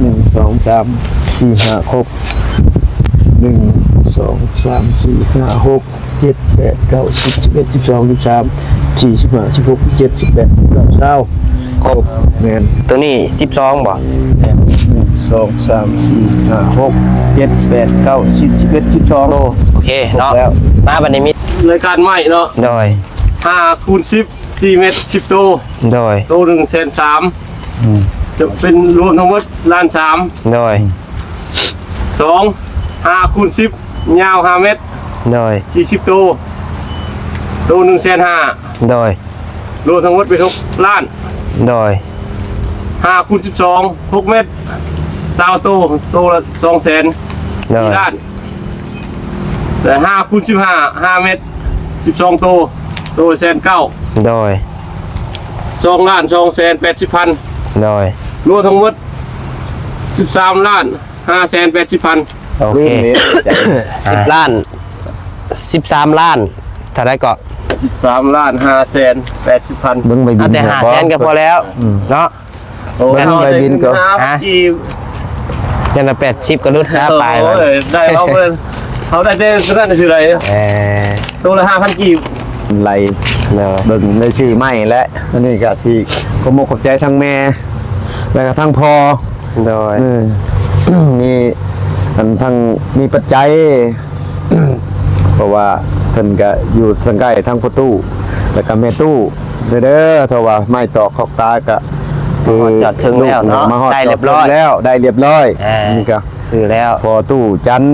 ໜຶ່ງ ສອງ ສາມ ສີ່ ຫ້າ ຄົບ ໜຶ່ງ ສອງ ສາມ ສີ່ ຫ້າ ຫົກ ເຈັດ ແປດ ເກົ້າ ສິບ ສິບເອັດ ສິບສອງ ສິບສາມ ສິບສີ່ ສິບຫ້າ ສິບຫົກ ສິບເຈັດ ສິບແປດ ສິບເກົ້າ ຊາວ ຄົບ. ແມ່ນ ໂຕນີ້ສິບສອງບໍ່? ແມ່ນ ໜຶ່ງ ສອງ ສາມ ສີ່ ຫ້າ ຫົກ ເຈັດ ແປດ ເກົ້າ ສິບ ສິບເອັດ ສິບສອງ ໂຕ. ໂອເຄເນາະ ຄົບແລ້ວ. ມາບັດນີ້ມີລາຍການໃໝ່ເນາະ. ໂດຍ ຫ້າຄູນສິບ ສີ່ເມັດ ສິບໂຕ. ໂດຍ ໂຕໜຶ່ງແສນສາມ. ອືມ ຈະເປັນລວມທັງໝົດລ້ານສາມ. ໂດຍ ສອງ ຫ້າຄູນສິບ ຍາວຫ້າເມັດ. ໂດຍ ສີ່ສິບໂຕ ໂຕໜຶ່ງແສນຫ້າ. ໂດຍ ລວມທັງໝົດເປັນຫົກລ້ານ. ໂດຍ ຫ້າຄູນສິບສອງ ຫົກເມັດ ຊາວໂຕ ໂຕລະສອງແສນ. ໂດຍ ສີ່ລ້ານ. ແລະ ຫ້າຄູນສິບຫ້າ ຫ້າເມັດ ສິບສອງໂຕ ໂຕແສນເກົ້າ. ໂດຍ ສອງລ້ານສອງແສນແປດສິບພັນ. ໂດຍ ລວມທັງໝົດສິບສາມລ້ານຫ້າແສນແປດສິບພັນ. ໂອເຄ ສິບລ້ານ ສິບສາມລ້ານ ເທົ່າໃດເກາະ? ສິບສາມລ້ານຫ້າແສນແປດສິບພັນ. ເບິ່ງໃບບິນ ເອົາແຕ່ຫ້າແສນກໍພໍແລ້ວ ອືມ ເນາະ. ໂອ້ຍ ເບິ່ງໃບບິນກໍ ຮະ? ຈັ່ງລະແປດສິບກໍຫຼຸດຊະປາຍ. ໂອ້ຍ ໄດ້ເຮົາ ເຮົາໄດ້ແຕ່ນັ້ນຊື່ໃດ. ເອີ ໂຕລະຫ້າພັນກີບ. ໄລ່ ເນາະ ເບິ່ງໃນຊື່ໃໝ່ແຫຼະ. ອັນນີ້ກໍຊິຂອບອົກຂອບໃຈທັງແມ່ ແລະກໍທັງພໍ່. ໂດຍ ເອີ ມີອັນທັງ ມີປັດໄຈ ເພາະວ່າເພິ່ນກະຢູ່ທາງໃກ້ ທັງພໍ່ຕູ້ ແລ້ວກະແມ່ຕູ້ ເດີ ເພາະວ່າໄມ້ຕອກຂອກຕາກະ ຄື ຮອດຈອດເຖິງແລ້ວເນາະ ມາຮອດ ໄດ້ລຽບຮ້ອຍ ແລ້ວ ໄດ້ລຽບຮ້ອຍ. ອ່າ ນີ້ກະ ຊື້ແລ້ວ ພໍ່ຕູ້ຈັນ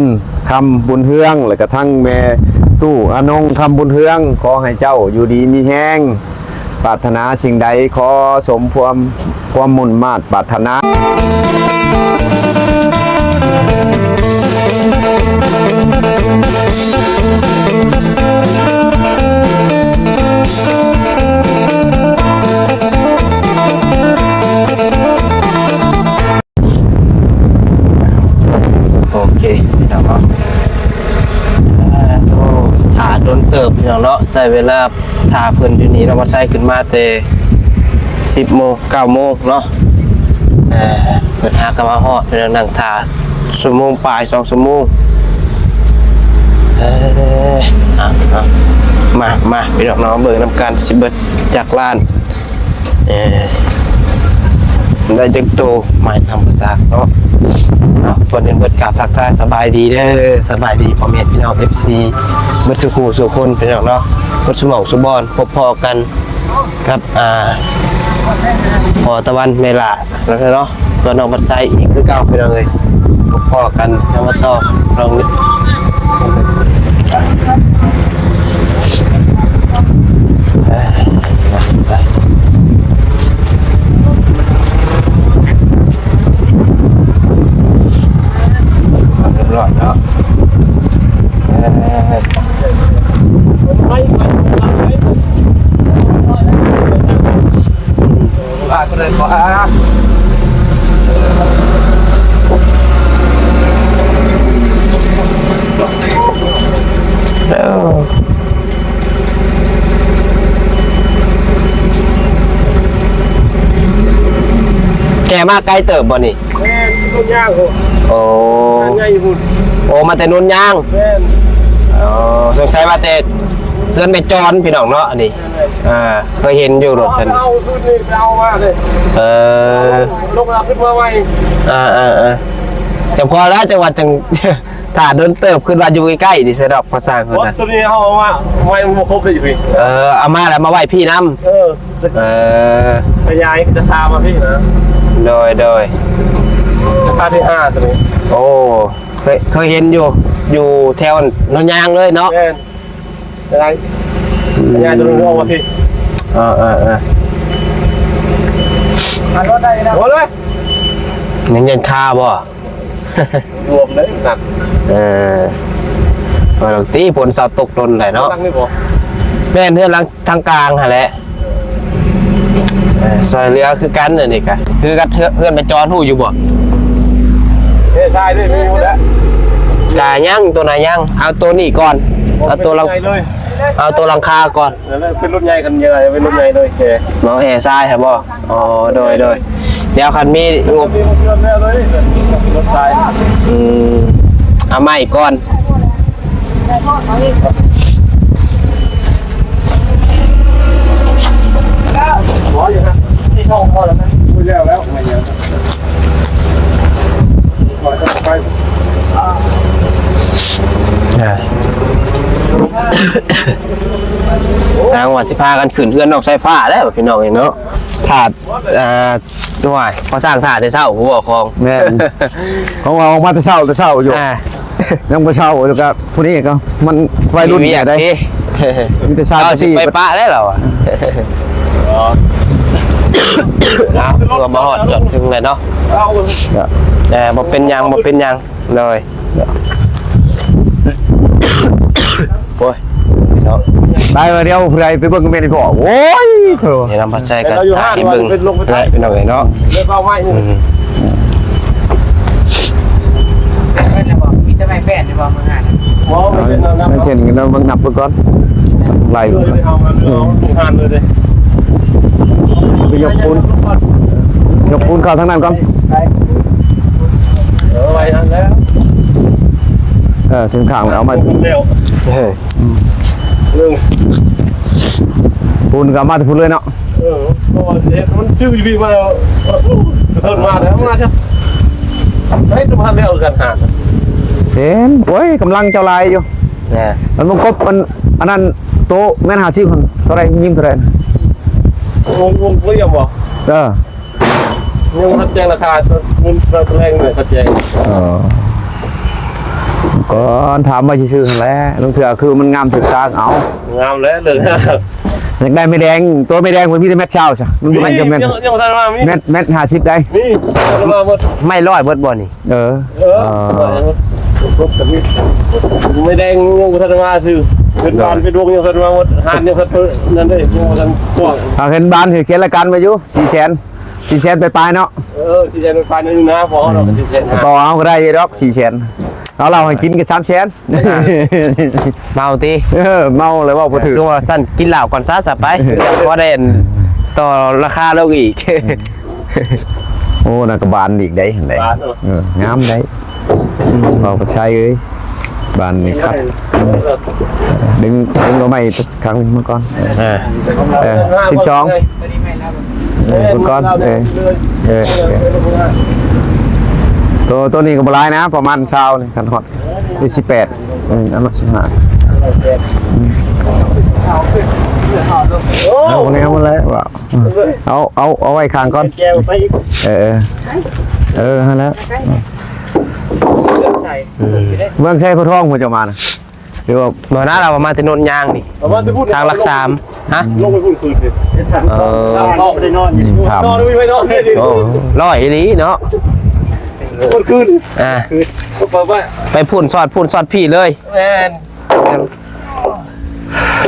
ຄຳບຸນເຮືອງ ແລ້ວກະທັງແມ່ຕູ້ອານົງຄຳບຸນເຮືອງ ຂໍໃຫ້ເຈົ້າຢູ່ດີມີແຮງ ປາດຖະໜາສິ່ງໃດ ຂໍສົມຄວາມ ຄວາມມຸ່ງມາດປາດຖະໜາ. ໂອເຄ ພີ່ນ້ອງເນາະ ອ່າ ໂອ້ ຖ້າດົນເຕີບ ພີ່ນ້ອງເນາະ ໃຊ້ເວລາຖ້າເພິ່ນຢູ່ນີ້ເນາະ ວ່າໃຊ້ຂຶ້ນມາແຕ່ສິບໂມງ ເກົ້າໂມງເນາະ ເອີ ເພິ່ນຫາກໍມາຮອດ ພີ່ນ້ອງ ນັ່ງຖ້າຊົ່ວໂມງປາຍ ສອງຊົ່ວໂມງ. ເອີ ອ່ະ ອ່ະ ມາ ມາ ພີ່ນ້ອງເນາະ ເບິ່ງນຳກັນ ຊິເບິດຈັກລ້ານ. ເອີ ໄດ້ຈັກໂຕ ໄມ້ທຳມະຊາດເນາະ. ເອົາ ກ່ອນອື່ນເບິດກາບທັກທາຍສະບາຍດີເດີ ສະບາຍດີພໍ່ແມ່ພີ່ນ້ອງ ເອັຟຊີ ເບິດສູ່ຄູ່ສູ່ຄົນ ພີ່ນ້ອງເນາະ ເບິດສູ່ໝ່ອງສູ່ບ່ອນ ພົບພໍ້ກັນກັບ ອ່າ ພໍ່ຕາວັນ ແມ່ຫຼ້າ ເນາະ ເນາະ ກໍນ້ອງບັດໄຊອີກຄືເກົ່າ ພີ່ນ້ອງເອີຍ. ພໍ້ກັນ ຈະມາຕໍ່ລອງ ເອີ ໄປ ໄປ ຮຽບຮ້ອຍເນາະ ເອີ. ແກ່ມາໄກເຕີບບໍ່ນີ້? ແມ່ນ ໂນນຍາງພຸ້ນ. ໂອ້ ໂນນຍາງພຸ້ນ. ໂອ້ ມາແຕ່ໂນນຍາງ. ແມ່ນ. ອໍ ສົງໄສວ່າແຕ່ເຮືອນແມ່ຈອນ ພີ່ນ້ອງເນາະ ອັນນີ້. ອ່າ ເຄີຍເຫັນຢູ່ລົດເພິ່ນ. ເອົາ ເອົາຄືນນີ້ໄປເອົາມາເດ້. ເອີ ລົງມາຂຶ້ນມາໃໝ່. ອ່າໆໆ ຈຳພໍແລ້ວ ຈັງຫວັດ ຈັ່ງ ຖ້າດົນເຕີບ ຄິດວ່າຢູ່ໃກ້ໆນີ້ ສະດອກພາສາເພິ່ນນະ. ໂອ້ ໂຕນີ້ເຮົາເອົາມາໃໝ່ ມັນບໍ່ຄົບເດ້ຢູ່ພີ້. ເອີ ເອົາມາແລ້ວມາໄວ້ພີ້ນຳ. ເອີ ເອີ ຂະຫຍາຍກະຖາມາພີ້ນະ. ໂດຍ ໂດຍ ກະຖາທີຫ້າໂຕນີ້. ໂອ້ ເຄີຍ ເຄີຍເຫັນຢູ່ ຢູ່ແຖວໂນນຍາງເລີຍເນາະ. ແມ່ນ. ໄດ້ ອືມ ຍາຍຕົວໜຶ່ງອອກມາພີ້. ເອີໆໆ ມາລົດໄດ້ນະ. ໂອ້ຍ ຍັງ ຍັງຄາບໍ່? ລວມເດ້ ໜັກ. ເອີ ວ່າແລ້ວຕິ ຝົນເຊົາຕົກດົນໄດ໋ເນາະ. ຫຼັງນີ້ບໍ່? ແມ່ນ ເຮືອນຫຼັງທາງກາງຫັ້ນແຫຼະ. ເອີ ຊ່ອຍເຫຼືອຄືກັນ ອັນນີ້ກະຄືກັບເຮືອນ ເຮືອນແມ່ຈອນ ຮູ້ຢູ່ບໍ່? ເອີ ຊາຍເດ້ ມີຢູ່ແລ້ວ. ກະຍັງ ໂຕນະຍັງ ເອົາໂຕນີ້ກ່ອນ ເອົາໂຕຫຼັງ ເອົາໂຕຫຼັງຄາກ່ອນ. ເອີ ເປັນລົດໃຫຍ່ຄັນໃຫຍ່ ເປັນລົດໃຫຍ່ເລີຍແກ. ເອົາແຫ່ຊາຍຫັ້ນບໍ່? ອໍ ໂດຍ ໂດຍ. ດຽວຄັນມີງົບ ອືມ ເອົາໃໝ່ກ່ອນ. ທາງວ່າຊິພາກັນຂຶ້ນເຮືອນນ້ອງສາຍຟ້າແລ້ວ ພີ່ນ້ອງເອີຍເນາະ. ຖ້າ ອ່າ ໂອ້ຍ ພໍສ້າງຖ້າແຕ່ເຊົ້າ ຜູ້ປກຄອງ. ແມ່ນ ເພາະວ່າອອກມາແຕ່ເຊົ້າ ແຕ່ເຊົ້າຢູ່ ອ່າ ຍັງບໍ່ເຊົ້າ ແລ້ວກໍຜູ້ນີ້ກໍມັນໄວລຸ້ນແທ້ໃດ໋ ມີແຕ່ຊາຍ ເຈົ້າຊິໄປປະແລ້ວລາວອະ. ເອົາ ເພື່ອມາຮອດຈອດເຖິງແລ້ວເນາະ. ເອີ ບໍ່ເປັນຫຍັງ ບໍ່ເປັນຫຍັງ. ໂດຍ ໂອ້ຍ ເນາະ ໄປວ່າດຽວຜູ້ໃດໄປເບິ່ງແມ່ນພໍ່. ໂອ້ຍ ໂທ້ ແນະນຳພັດໄຊກັນ ຖ່າຍໃຫ້ເບິ່ງແຫຼະ ພີ່ນ້ອງເອີຍເນາະ. ອືມ ມີແຕ່ໄມ້ແປ້ນ ບໍ່ ມື້ງານ ບໍ່ ໄມ້ເສັ້ນ ໄມ້ເສັ້ນ ເບິ່ງນັບເບິ່ງກ່ອນ ໄລ່ເບິ່ງກ່ອນ. ອືມ ໄປຍົກປູນ ຍົກປູນເຂົ້າທາງນັ້ນກ່ອນ. ເອີ ໄວ້ຫັ້ນແຫຼະ ເອີ ເສັ້ນທາງເອົາມາແລ້ວ ເອີ ອືມ ປູນກໍເອົາມາແຕ່ພຸ້ນເລີຍເນາະ. ເອີ ເພາະວ່າເຮັດມັນຊື່ຢູ່ພີ້ມາແລ້ວ ເພິ່ນມາແລ້ວ ມາຊະ ໄດ້ຕົວພັນແລ້ວກັນຫາ ເຫັນ ໂອ້ຍ ກຳລັງເຈົ້າຫຼາຍຢູ່ ແນ່ ມັນບໍ່ຄົບ ມັນ ອັນນັ້ນ ໂຕແມ່ນຫ້າສິບຫັ້ນ ເທົ່າໃດ? ຍິງເທົ່າໃດ? ວົງ ວົງເລຍບໍ່? ເອີ ຍັງບໍ່ທັນແຈ້ງລາຄາ ເງິນຕະແລງນີ້ແຫຼະ ກໍແຈ້ງ. ເອີ ກໍຖາມໄວ້ຊື່ໆຫັ້ນແຫຼະ ລາງເທື່ອຄືມັນງາມຖືກຕາເອົາ ງາມແຫຼະເລີຍ. ອືມ ຢາກໄດ້ໄມ້ແດງ ຕົວໄມ້ແດງມັນມີແຕ່ແມັດຊາວຊະ ມັນບໍ່ແມ່ນຈະແມັດ ຍັງ ຍັງບໍ່ທັນມາມີ ແມັດ ແມັດຫ້າສິບໄດ໋ ມີ ທັນມາໝົດ ໄມ້ຮ້ອຍເບິດບໍ່ນີ້? ເອີ ເອີ ເອີ ໄມ້ແດງຍັງບໍ່ທັນມາຊື່ ເປັນບານເປັນວົງຍັງບໍ່ທັນມາໝົດ ຫານຍັງບໍ່ທັນນັ້ນເດ້ ຍັງບໍ່ທັນກວ້າງ. ເຮົາເຫັນບານເຂົາຂຽນລາຍການໄວ້ຢູ່ ສີ່ແສນ ສີ່ແສນປາຍໆເນາະ. ເອີ ສີ່ແສນປາຍໆໜຶ່ງນະ ພໍເນາະ ອືມ ສີ່ແສນ ຕໍ່ເອົາກໍໄດ້ຢູ່ດອກ ສີ່ແສນ ເອົາເຫຼົ້າໃຫ້ກິນກໍສາມແສນ. ເມົາຕິ? ເອີ ເມົາແລ້ວເວົ້າບໍ່ຖືກ ຄືວ່າຊັ້ນກິນເຫຼົ້າກ່ອນຊະ ຊະໄປ ພໍໄດ້ອັນຕໍ່ລາຄາລົງອີກ. ໂອ້ ນັ້ນກໍບານອີກໄດ໋ຫັ້ນໄດ໋ ບານເນາະ ເອີ ງາມໄດ໋. ອືມ ເວົ້າພາສາເອີຍ ບານນີ້ຄັກ ດຶງ ດຶງເອົາໄມ້ຂ້າງນີ້ມາກ່ອນ. ເອີ ເອີ ສິບສອງ ເອີ ເບິ່ງກ່ອນ ເອີ ເອີ ໂຕ ໂຕນີ້ກໍບໍ່ຫຼາຍນະ ປະມານຊາວນີ້ ຄັນຮອດ ນີ້ສິບແປດ ເອີ ເອົາມາສິບຫ້າ ເອົາແນວມາແລ້ວວ່າ ເອົາ ເອົາ ເອົາໄວ້ຂ້າງກ່ອນ ແກໄປອີກ ເອີ ເອີ ເອີ ຫັ້ນແຫຼະ ເມືອງໄຊ ເມືອງໄຊໂພທອງ ຜູ້ເຈົ້າມານະ ຫຼືວ່າ ບໍ່ນະ ລາວມາແຕ່ໂນນຍາງນີ້ ທາງຫຼັກສາມ ຮະ ລົງໄປພຸ້ນຄືນ ເອີ ເອົາໄປນອນຢູ່ ອືມ ນອນ ໂອ້ ຮ້ອຍອີ່ຫຼີເນາະ ເມື່ອຄືນ ອ່າ ໄປພຸ້ນຊອດພຸ້ນຊອດພີ້ເລີຍ ແມ່ນ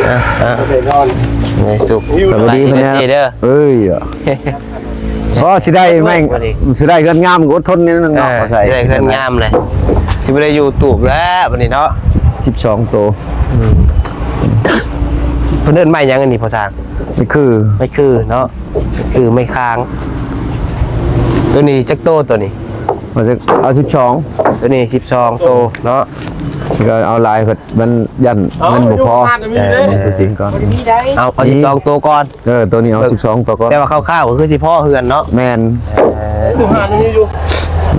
ອ່າ ອ່າ ໄປນອນ ໄດ້ສຸກ ສະບາຍດີເດີ ເອີຍ ພໍຊິໄດ້ແມ່ງ ຊິໄດ້ເຮືອນງາມກໍອົດທົນນິດໜຶ່ງເນາະ ເອີ ພໍໃຊ້ ຊິໄດ້ເຮືອນງາມແຫຼະ ຊິບໍ່ໄດ້ຢູ່ຕູບແລ້ວບັດນີ້ເນາະ ສິບສອງໂຕ ອືມ ເພິ່ນເອີ້ນໄມ້ຫຍັງອັນນີ້ພໍ່ຊ່າງ? ໄມ້ຄື ໄມ້ຄືເນາະ ຄືໄມ້ຄ້າງ ໂຕນີ້ຈັກໂຕໂຕນີ້? ເອົາຈັກ ເອົາສິບສອງ ໂຕນີ້ສິບສອງໂຕເນາະ ກໍເອົາຫຼາຍ ມັນຢ້ານມັນບໍ່ພໍ ເອີ ເອົາ ເອົາສິບສອງໂຕກ່ອນ ເອີ ໂຕນີ້ເອົາສິບສອງໂຕກ່ອນ ແຕ່ວ່າຄ່າວໆກໍຄືຊິພໍເຮືອນເນາະ ແມ່ນ ເອີ ຢູ່ຫາດຍັງມີຢູ່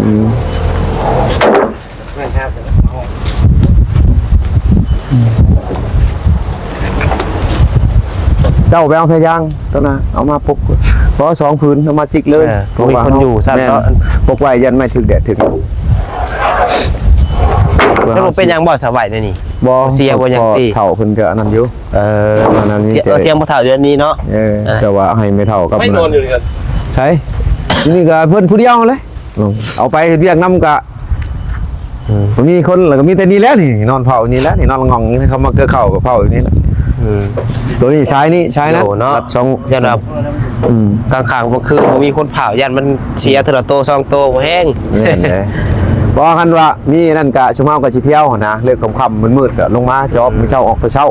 ອືມ ເຈົ້າໄປເອົາພະຍາງຕົວນະ ເອົາມາປົກ ເພາະວ່າສອງຜືນ ເອົາມາຈິກເລີຍ ເອີ ບໍ່ມີຄົນຢູ່ຊ້ຳເນາະ ແມ່ນ ປົກໄວ້ຢ້ານໄມ້ຖືກແດດຖືກ ແຕ່ບໍ່ເປັນຫຍັງບໍ່ ສະໄຫວໃນນີ້ ບໍ່ ເສຍບໍ່ຫຍັງຕິ ພໍ່ເຖົ້າເພິ່ນກໍອັນນັ້ນຢູ່ ເອີ ອັນນັ້ນມີ ເອີ ຖຽງພໍ່ເຖົ້າຢູ່ອັນນີ້ເນາະ ເອີ ອ່າ ແຕ່ວ່າໃຫ້ແມ່ເຖົ້າກັບ ໄປນອນຢູ່ນີ້ກັນ ໃສ ນີ້ກໍເພິ່ນຜູ້ດຽວຫັ້ນແຫຼະ ເອົາໄປເຮັດວຽກນຳກໍ ອືມ ບໍ່ມີຄົນ ແລ້ວກໍມີແຕ່ນີ້ແຫຼະ ນີ້ນອນເຝົ້ານີ້ແຫຼະ ນີ້ນອນງ່ອງນີ້ ເຂົາມາເກີເຂົ້າກໍເຝົ້າຢູ່ນີ້ແຫຼະ ອືມ ໂຕນີ້ຊາຍນີ້ ຊາຍນັ້ນ ໂດເນາະ ລັດສອງ ຢ້ານວ່າ ອືມ ກາງຄ່ຳກາງຄືນບໍ່ມີຄົນເຝົ້າ ຢ້ານມັນເສຍເທື່ອລະໂຕສອງໂຕ ບໍ່ແຮງ ແມ່ນເດ້ ບໍ່ ຄັນວ່າມີນັ້ນກະ ຊຸມເຮົາກະຊິທ່ຽວຫັ້ນນະ ເລີກຄ່ຳໆ ມືດໆ ກະລົງມາຈອບ ອືມ ມື້ເຊົ້າອອກແຕ່ເຊົ້າ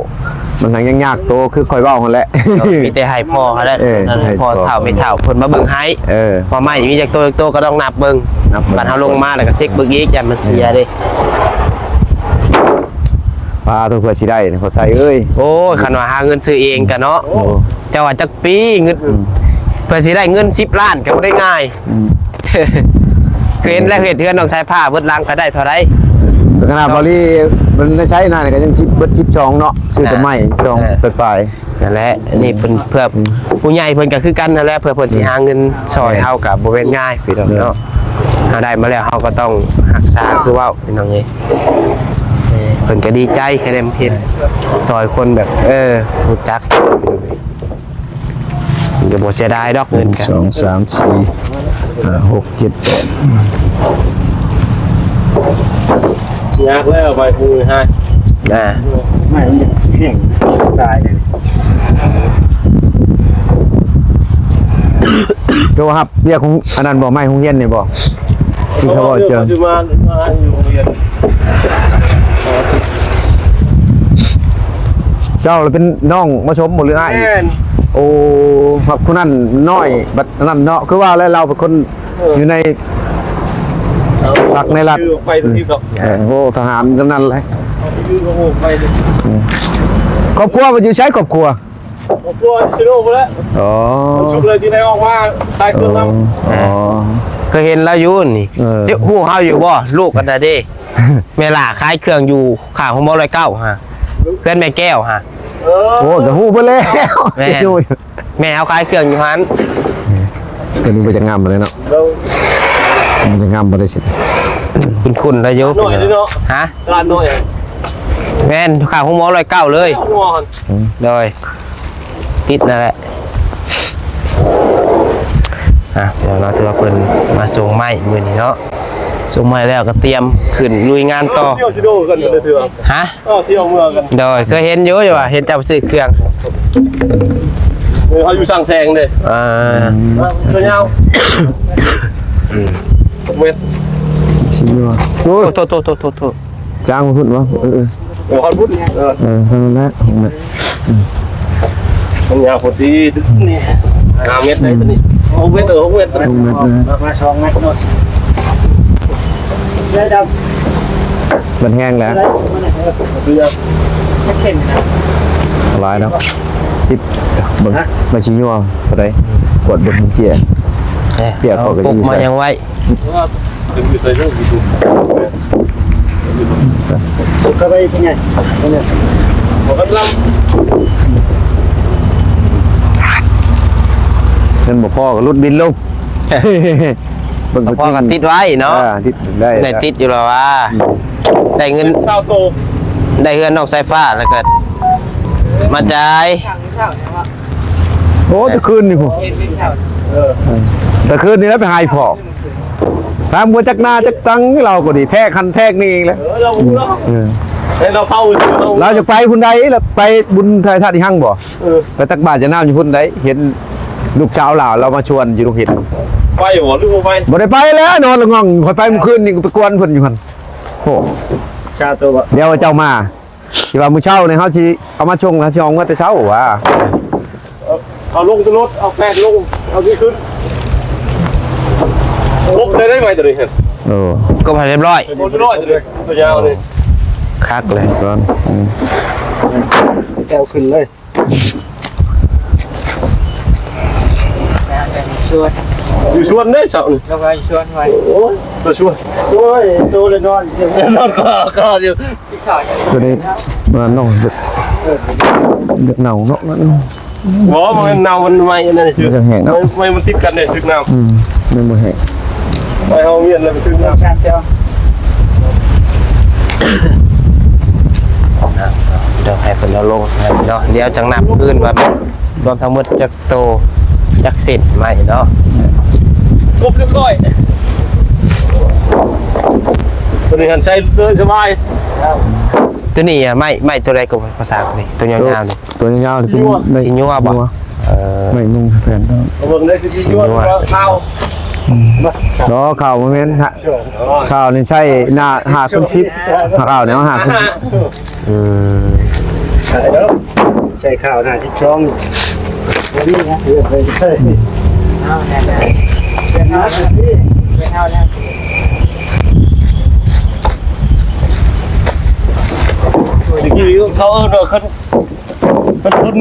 ມັນຫຍັງຍາກໂຕຄືຂ້ອຍເວົ້າຫັ້ນແຫຼະ ເອີ ມີແຕ່ໃຫ້ພໍ່ຫັ້ນແຫຼະ ເອີ ໃຫ້ພໍ່ ພໍ່ເຖົ້າແມ່ເຖົ້າເພິ່ນມາເບິ່ງໃຫ້ ເອີ ວ່າໄມ້ມີຈັກໂຕຈັກໂຕກໍຕ້ອງນັບເບິ່ງ ນັບເບິ່ງ ບັດເຮົາລົງມາແລ້ວກໍເຊັກເບິ່ງອີກ ຢ້ານມັນເສຍເດ້ ເອີ ປາໂທ ເພື່ອຊິໄດ້ພໍ່ໃສເອີຍ ໂອ້ຍ ຄັນວ່າຫາເງິນຊື້ເອງກະເນາະ ໂອ້ ເຈົ້າວ່າຈັກປີເງິນ ອືມ ເພື່ອຊິໄດ້ເງິນສິບລ້ານກໍບໍ່ໄດ້ງ່າຍ ອືມ ຄືເຫັນແລ້ວ ເຮັດເຮືອນນ້ອງສາຍຟ້າເບິດຫຼັງກໍໄດ້ເທົ່າໃດ ກໍຂະໜາດບໍ່ລີມັນໃນໄຊນະກໍຍັງສິບ ເບິດສິບສອງເນາະ ຊື້ແຕ່ໄມ້ສອງ ເອີ ປາຍໆ ນັ້ນແຫຼະ ອັນນີ້ເພິ່ນເພື່ອ ອືມ ຜູ້ໃຫຍ່ເພິ່ນກໍຄືກັນນັ້ນແຫຼະ ເພື່ອເພິ່ນຊິຫາເງິນຊ່ອຍເຮົາກໍບໍ່ແມ່ນງ່າຍພີ່ນ້ອງເນາະ ເຮົາໄດ້ມາແລ້ວເຮົາກໍຕ້ອງຮັກສາຄືເວົ້າພີ່ນ້ອງເອີຍ ເອີ ເພິ່ນກໍດີໃຈ ແຄ່ໄດ້ມາເຮັດຊ່ອຍຄົນແບບ ເອີ ຮູ້ຈັກ ກໍບໍ່ເສຍດາຍດອກເງິນກັນ ສອງ ສາມ ສີ່ ຫ້າ ຫົກ ເຈັດ ແປດ ຍາກແລ້ວໄປ ໂອ້ຍ ຫາ ອ່າ ໄມ້ມັນແຫ້ງຕາຍເລີຍ ໂທຮັບວຽກຂອງອັນນັ້ນບໍ່ ໄມ້ໂຮງຮຽນນີ້ບໍ່ ທີ່ເຂົາເວົ້າເຈີ ມາ ມາຢູ່ໂຮງຮຽນ ເຈົ້າລະເປັນນ້ອງມາຊົມບໍ່ ຫຼືອ້າຍ ແມ່ນ ໂອ້ ຮັບຜູ້ນັ້ນນ້ອຍ ບັດນັ້ນເນາະ ຄືວ່າແລ້ວ ລາວເປັນຄົນ ເອີ ຢູ່ໃນພັກໃນລັດ ຄືໄປທີ່ດອກ ເອີ ໂອ້ ທະຫານກຳນັນແຫຼະ ຄືໄປ ອືມ ຄອບຄົວມັນຢູ່ໃສ ຄອບຄົວ ຄອບຄົວຊິໂລພຸ້ນແຫຼະ ອໍ ສຸດເລີຍທີ່ໄດ້ອອກມາຂາຍເຄື່ອງນຳ ອໍ ເຄີຍເຫັນລາວຢູ່ນີ້ ເອີ ຮູ້ເຮົາຢູ່ບໍ່ ລູກກັນນະເດ້ ແມ່ຫຼ້າຂາຍເຄື່ອງຢູ່ຂ້າງໂຮງໝໍຮ້ອຍເກົ້າຫັ້ນ ເຮືອນແມ່ແກ້ວຫັ້ນ ເອີ ໂອ້ ກໍຮູ້ເບິດແລ້ວ ແມ່ນ ແມ່ເຮົາຂາຍເຄື່ອງຢູ່ຫັ້ນ ຕົວນີ້ບໍ່ຈັກງາມປານໃດເນາະ ບໍ່ຈັກງາມປານໃດຊິ ຄຸ້ນໆ ໄດ້ຢູ່ ນ້ອຍເດ້ເນາະ ຮະ ຕະຫຼາດນ້ອຍ ແມ່ນ ຂ້າງໂຮງໝໍຮ້ອຍເກົ້າເລີຍ ໂດຍ ຕິດນັ້ນແຫຼະ ອ່ະ ດຽວເນາະ ຖືວ່າເພິ່ນມາສົ່ງໄມ້ມື້ນີ້ເນາະ ສົ່ງໄມ້ແລ້ວກໍຕຽມຂຶ້ນລຸຍງານຕໍ່ ທ່ຽວຊິໂດກັນເທື່ອ ຮະ ເອີ ທ່ຽວເມືອກັນ ໂດຍ ເຄີຍເຫັນຢູ່ ວ່າເຫັນເຈົ້າໄປຊື້ເຄື່ອງ ເອີ ເຮົາຢູ່ຊ່າງແສງເດ້ ອ່າ ເອີ ຍາວ ເມັດ ຊິວ່າ ໂອ້ຍ ໂທດໆໆໆ ຈ້າງພຸ້ນວະ ເອີ ເອີ ເອີ ຮອດພຸ້ນ ເອີ ເອີ ເທົ່ານັ້ນແຫຼະ ຫົກແມັດ ອືມ ມັນຍາວພໍດີ ນີ້ ຫ້າແມັດໄດ້ ອືມ ຕົວນີ້ ຫົກແມັດ ເອີ ຫົກແມັດ ຫົກແມັດ ມາສອງແມັດໂລດ ໄດ້ດຳ ມັນແຫ້ງແລ້ວ ໄດ້ ເອີ ຫຼາຍເນາະ ສິບ ເບິ່ງ ມັນຊິຍົວເທົ່າໃດ ກວດເບິ່ງເຈ້ຍ ເຈ້ຍ ເອົາ ເອົາ ເອົາ ປົກມາຍັງໄວ້ ເງິນບໍ່ພໍກໍຫຼຸດບິນລົງ ເບິ່ງ ບໍ່ພໍກໍຕິດໄວ້ເນາະ ເອີ ຕິດໄດ້ ໄດ້ຕິດຢູ່ແລ້ວວ່າ ອືມ ໄດ້ເງິນຊາວໂຕ ໄດ້ເຮືອນນ້ອງສາຍຟ້າ ແລ້ວກໍມາຈ່າຍ ໂອ້ ແຕ່ຄືນນີ້ພຸ້ນ ເອີ ແຕ່ຄືນນີ້ແຫຼະໄປຫາອີ່ພໍ່ ຖາມບໍ່ຈັກໜ້າຈັກຕັງ ລາວກໍດີ ແທກຫັ້ນແທກນີ້ອີກແລ້ວ ເອີ ລາວຮູ້ເນາະ ເອີ ໃຫ້ລາວເຝົ້າຊື່ ລາວຢາກໄປພຸ້ນໃດ ລາວໄປບຸນຖ່າຍທາດອີ່ຫຍັງບໍ່ ເອີ ໄປຕັກບາດຢານ້ຳຢູ່ພຸ້ນໃດ ເຫັນລູກສາວລາວລາວມາຊວນຢູ່ໂຮງຮຽນ ໄປບໍ່ ຫຼືບໍ່ໄປ ບໍ່ໄດ້ໄປແລ້ວ ນອນລະງ່ອງ ຂ້ອຍໄປມື້ຄືນນີ້ ກໍໄປກວນເພິ່ນຢູ່ຫັ້ນ ໂອ້ ຊາໂຕບໍ່ ດຽວເຈົ້າມາ ທີ່ວ່າມື້ເຊົ້ານີ້ເຮົາຊິເອົາມາສົ່ງ ເຮົາຊິເອົາເມືອແຕ່ເຊົ້າຫວາ ເອົາລົງແຕ່ລົດ ເອົາແປກລົງ ເອົານີ້ຂຶ້ນ ຄົບໄດ້ໄໝໂຕນີ້ ໂອ້ ຄົບໃຫ້ຮຽບຮ້ອຍ ຄົບຮຽບຮ້ອຍໂຕນີ້ ຕົວຍາວນີ້ ຄັກເລີຍ ກ່ອນ ອືມ ແອວຂຶ້ນເລີຍ ຢູ່ສວນເດ້ເຊົ້ານີ້ ແລ້ວກໍຢູ່ສວນໄວ້ ໂອ້ຍ ຕົວສວນ ໂອ້ຍ ໂຕລະນອນ ນອນກໍ ກໍຢູ່ ຕົວນີ້ວ່ານ້ອງຈະ ຢາກເນົ່າເນາະ ບໍ່ ມັນເນົ່າ ມັນໄມ້ອັນນັ້ນຊື່ ມັນຈະແຫ້ງເນາະ ໄມ້ມັນຕິດກັນເດ້ ຖືກນ້ຳ ອືມ ມັນບໍ່ແຫ້ງ ໄມ້ເຮົາວຽນແລ້ວມັນຖືກນ້ຳ ດຽວໃຫ້ເພິ່ນເອົາລົງໃຫ້ເນາະ ດຽວຈັ່ງນັບຄືນວ່າລວມທັງໝົດຈັກ ໂຕ ຈັກເສັ້ນໄມ້ເນາະ ຄົບຮຽບຮ້ອຍ ຕົວນີ້ຫັ້ນໃຊ້ເລີຍສະບາຍ ຕົວນີ້ອະ ໄມ້ ໄມ້ຕົວໃດກໍພາສາຕົວນີ້ ຕົວຍາວໆນີ້ ຕົວຍາວໆນີ້ເປັນໄມ້ ຊິຍົວບໍ່ ຊິຍົວ ເອີ ໄມ້ມຸງແຜ່ນ ເບິ່ງໄດ້ຊິຍົວ ຊິຍົວ ຂາວ ບໍ່ ເຂົ້າບໍ່ແມ່ນ ເຂົ້ານີ້ໃຊ້ໜ້າຫ້າຄູນສິບ ເຂົ້ານີ້ເອົາຫ້າຄູນສິບ ອືມ ໃສ່ເຂົ້າໜ້າສິບສອງ ບໍ່ມີນະ ເລືອກເລີຍ ເອົາແນ່ໆ ເລືອກເອົາ ເລືອກເອົາແລ້ວ ຕະກີ້ເຂົາເອີ້ນວ່າ ຄັນ ຄັນຄົນ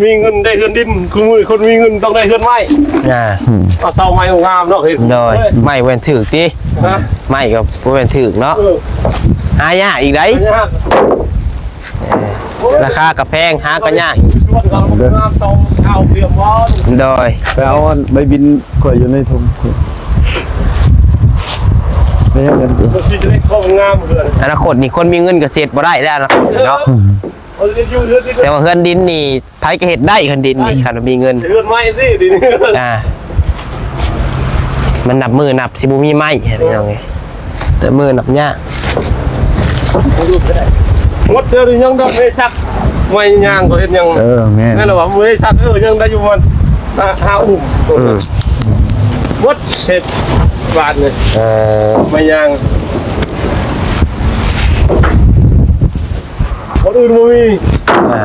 ມີເງິນໄດ້ເຮືອນດິນ ຄືມື້ນີ້ຄົນມີເງິນຕ້ອງໄດ້ເຮືອນໄມ້ ອ່າ ເອົາເສົາໄມ້ງາມເນາະ ເຫັນ ໂດຍ ເອີຍ ໄມ້ແມ່ນຖືກຕິ ຮະ ໄມ້ກໍບໍ່ແມ່ນຖືກເນາະ ເອີ ຫາຍາກອີກໃດ ຫາຍາກ ເອີ ລາຄາກໍແພງ ຫາກໍຍາກ ສວນກໍງາມ ເສົາເຂົ້າ ຕຽມບໍ່ ໂດຍ ໄປເອົາອັນໃບບິນຂ້ອຍຢູ່ໃນຖົງ ໄປເຮັດຫຍັງຢູ່ ທີ່ຈະໄດ້ຄວາມງາມເຮືອນ ອະນາຄົດນີ້ຄົນມີເງິນກໍເຮັດບໍ່ໄດ້ແລ້ວ ອະນາຄົດນີ້ເນາະ ເອີ ແຕ່ວ່າເຮືອນດິນນີ້ໃຜກໍເຮັດໄດ້ ເຮືອນດິນນີ້ ຄັນວ່າມີເງິນ ເຮືອນໄມ້ຕິ ດິນ ອ່າ ມັນນັບມື້ນັບຊິບໍ່ມີໄມ້ ພີ່ນ້ອງເອີຍ ນັບມື້ນັບຍາກ ໝົດ ດຽວນີ້ຍັງໄດ້ໄມ້ສັກ ໄມ້ຍາງກໍເຮັດຍັງ ເອີ ແມ່ນ ແມ່ນລະວ່າ ໄມ້ສັກ ເອີ ຍັງໄດ້ຢູ່ປະມານຫ້າ ຫ້າອຸ້ມ ອືມ ໝົດເຮັດບາດນີ້ ເອີ ໄມ້ຍາງ ຄົນອື່ນບໍ່ມີ ອ່າ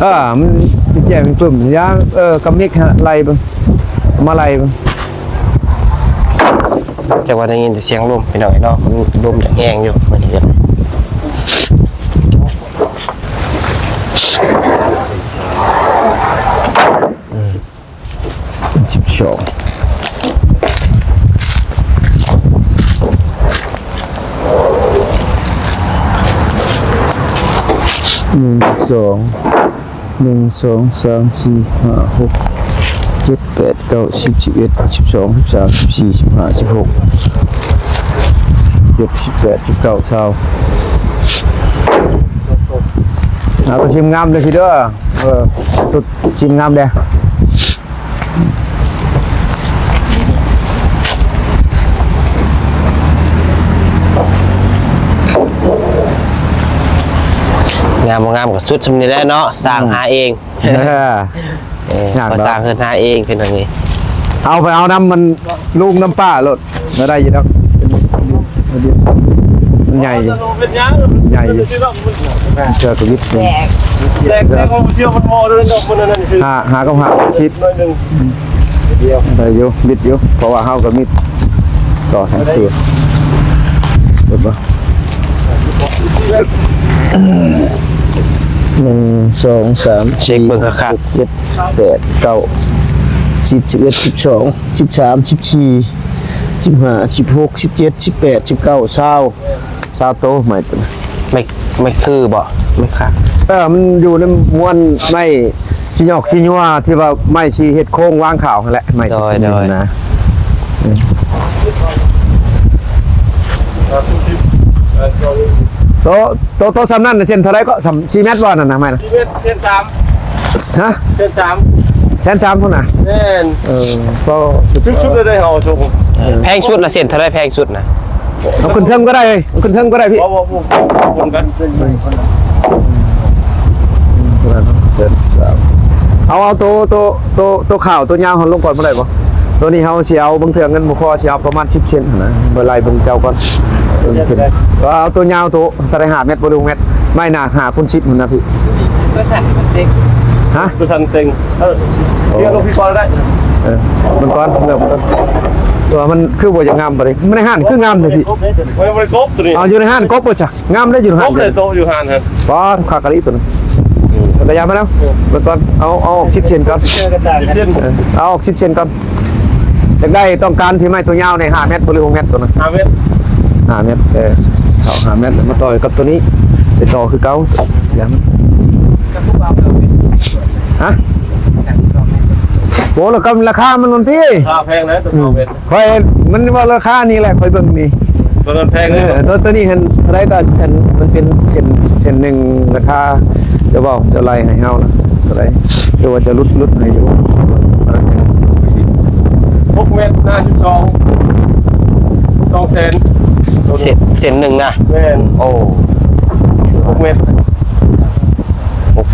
ເອີ ມັນແຈກເປັນປຶ້ມ ຢ່າ ເອີ ກຳມິກຫັ້ນໄລ່ເບິ່ງ ມາໄລ່ເບິ່ງ ແຕ່ວ່າໄດ້ຍິນແຕ່ສຽງລົມ ພີ່ນ້ອງເນາະ ມັນລົມຢາກແຮງຢູ່ ມື້ນີ້ກໍ ອືມ ສິບສອງ ໜຶ່ງ ສອງ ໜຶ່ງ ສອງ ສາມ ສີ່ ຫ້າ ຫົກ ເຈັດ ແປດ ເກົ້າ ສິບ ສິບເອັດ ສິບສອງ ສິບສາມ ສິບສີ່ ສິບຫ້າ ສິບຫົກ ເຈັດ ສິບແປດ ສິບເກົ້າ ຊາວ ເອົາ ກໍຊິມງາມເດີພີ່ເດີ ເອີ ສຸດ ຊິມງາມເດ້. ງາມບໍ່ງາມກໍສຸດຊ່ຳນີ້ແຫຼະເນາະ ສ້າງຫາເອງ ເອີ ເອີ ຍາກດອກ ກໍສ້າງເຮືອນຫາເອງ ເປັນຫຍັງນີ້ ເອົາໄປເອົານຳມັນ ລຸງນຳປ້າໂລດ ກໍໄດ້ຢູ່ດອກ ມັນໃຫຍ່ຢູ່ ເປັນຫຍັງ ໃຫຍ່ຢູ່ ເທື່ອກໍວິດ ແຕກ ແຕກ ແຕກ ເຊື່ອມັນບໍ່ໄດ້ດອກ ມັນອັນນັ້ນຄື ຫາ ຫາກັບຫາ ສິບ ໜ້ອຍໜຶ່ງ ໄດ້ຢູ່ ບິດຢູ່ ເພາະວ່າເຮົາກໍມີຕໍ່ສັງເກດ ເຫັນບໍ່ ໜຶ່ງ ສອງ ສາມ ເຊັກເບິ່ງຄັກໆ ເຈັດ ແປດ ເກົ້າ ສິບ ສິບເອັດ ສິບສອງ ສິບສາມ ສິບສີ່ ສິບຫ້າ ສິບຫົກ ສິບເຈັດ ສິບແປດ ສິບເກົ້າ ຊາວ ຊາວໂຕ ໄມ້ຕົວນີ້ ໄມ້ ໄມ້ຄືບໍ່ ໄມ້ຄາ ເອີ ມັນຢູ່ໃນມ້ວນໄມ້ຊິຫຍອກຊິຍົວ ທີ່ວ່າໄມ້ຊິເຮັດໂຄງວາງຂາວຫັ້ນແຫຼະ ໄມ້ ໂດຍ ໂດຍ ນະ ໂຕ ໂຕ ໂຕສ່ຳນັ້ນ ເສັ້ນເທົ່າໃດກໍ ສ່ຳ ສີ່ແມັດບໍ່ ນັ້ນນະ ໄມ້ນະ ສີ່ແມັດ ເສັ້ນສາມ ຮະ ເສັ້ນສາມ ແສນສາມພຸ້ນນະ ແມ່ນ ເອີ ກໍຖືກສຸດເລີຍເດ້ ເຮົາສົ່ງ ເອີ ແພງສຸດນະ ເສັ້ນເທົ່າໃດແພງສຸດນະ ເອົາຂຶ້ນເທິງກໍໄດ້ ເອົາຂຶ້ນເທິງກໍໄດ້ພີ່ ບໍ່ ບໍ່ ບໍ່ ຄົນກັນ ເສັ້ນສາມ ເອົາ ເອົາໂຕ ໂຕ ໂຕ ໂຕຂາວ ໂຕຍາວເຮົາລົງກ່ອນບໍ່ໄດ້ບໍ່? ໂຕນີ້ເຮົາຊິເອົາ ບາງເທື່ອເງິນບໍ່ພໍ ຊິເອົາປະມານສິບເຊັນຫັ້ນນະ ເບິ່ງໄລ່ເບິ່ງເຈົ້າກ່ອນ ເອົາໂຕຍາວ ໂຕ ເທົ່າໃດ ຫ້າແມັດບໍ່ ຫຼື ຫົກແມັດ ໄມ້ໜາກ ຫ້າ ຄູນ ສິບ ພຸ້ນນະພີ່ ໂຕສັ້ນມັນເຕັງ ຮະ ໂຕສັ້ນເຕັງ ເອີ ເລືອກລົງພີ່ກ່ອນໄດ້ ເອີ ມັນກ່ອນ ເລືອກມັນກ່ອນ ແຕ່ວ່າມັນຄືບໍ່ຢາກງາມປານໃດ ມັນໃນຮ້ານຄືງາມແທ້ພີ່ ມັນບໍ່ໄດ້ກົບໂຕນີ້ ເອົາ ຢູ່ໃນຮ້ານກົບບໍ່ຊະ ງາມເດ້ຢູ່ໃນຮ້ານ ຄົບເລີຍໂຕຢູ່ຮ້ານຫັ້ນ ປາດ ຄັກອີ່ຫຼີໂຕນັ້ນ ອືມ ກະຢາມາແລ້ວ ເບິ່ງກ່ອນ ເອົາ ເອົາອອກສິບເຊັນກ່ອນ ສິບເຊັນ ເອີ ເອົາອອກສິບເຊັນກ່ອນ ຢາກໄດ້ ຕ້ອງການທີ່ໄມ້ໂຕຍາວນີ້ ຫ້າແມັດບໍ່ ຫຼື ຫົກແມັດໂຕນັ້ນ ຫ້າແມັດ ຫ້າແມັດ ເອີ ເອົາຫ້າແມັດ ແລ້ວມາຕໍ່ກັບໂຕນີ້ ໄປຕໍ່ຄືເກົ່າ ຢາມາ ຮະ ໂອ້ ແລ້ວກໍລາຄາມັນນັ້ນຕິ ລາຄາແພງເດ້ ໂຕເກົ່າເປັນ ຂ້ອຍ ມັນວ່າລາຄານີ້ແຫຼະ ຂ້ອຍເບິ່ງນີ້ ໂຕນັ້ນແພງເລີຍ ເອີ ໂຕ ໂຕນີ້ຫັ້ນເທົ່າໃດກໍ ອັນ ມັນເປັນເສັ້ນ ເສັ້ນໜຶ່ງລາຄາ ຈະເວົ້າ ຈະໄລ່ໃຫ້ເຮົານະ ເທົ່າໃດ ຫຼືວ່າຈະຫຼຸດ ຫຼຸດໃຫ້ຢູ່ ຫົກແມັດ ໜ້າສິບສອງ ສອງແສນ ເສັ້ນ ເສັ້ນໜຶ່ງນະ ແມ່ນ ໂອ້ ຫົກແມັດ ຫົກ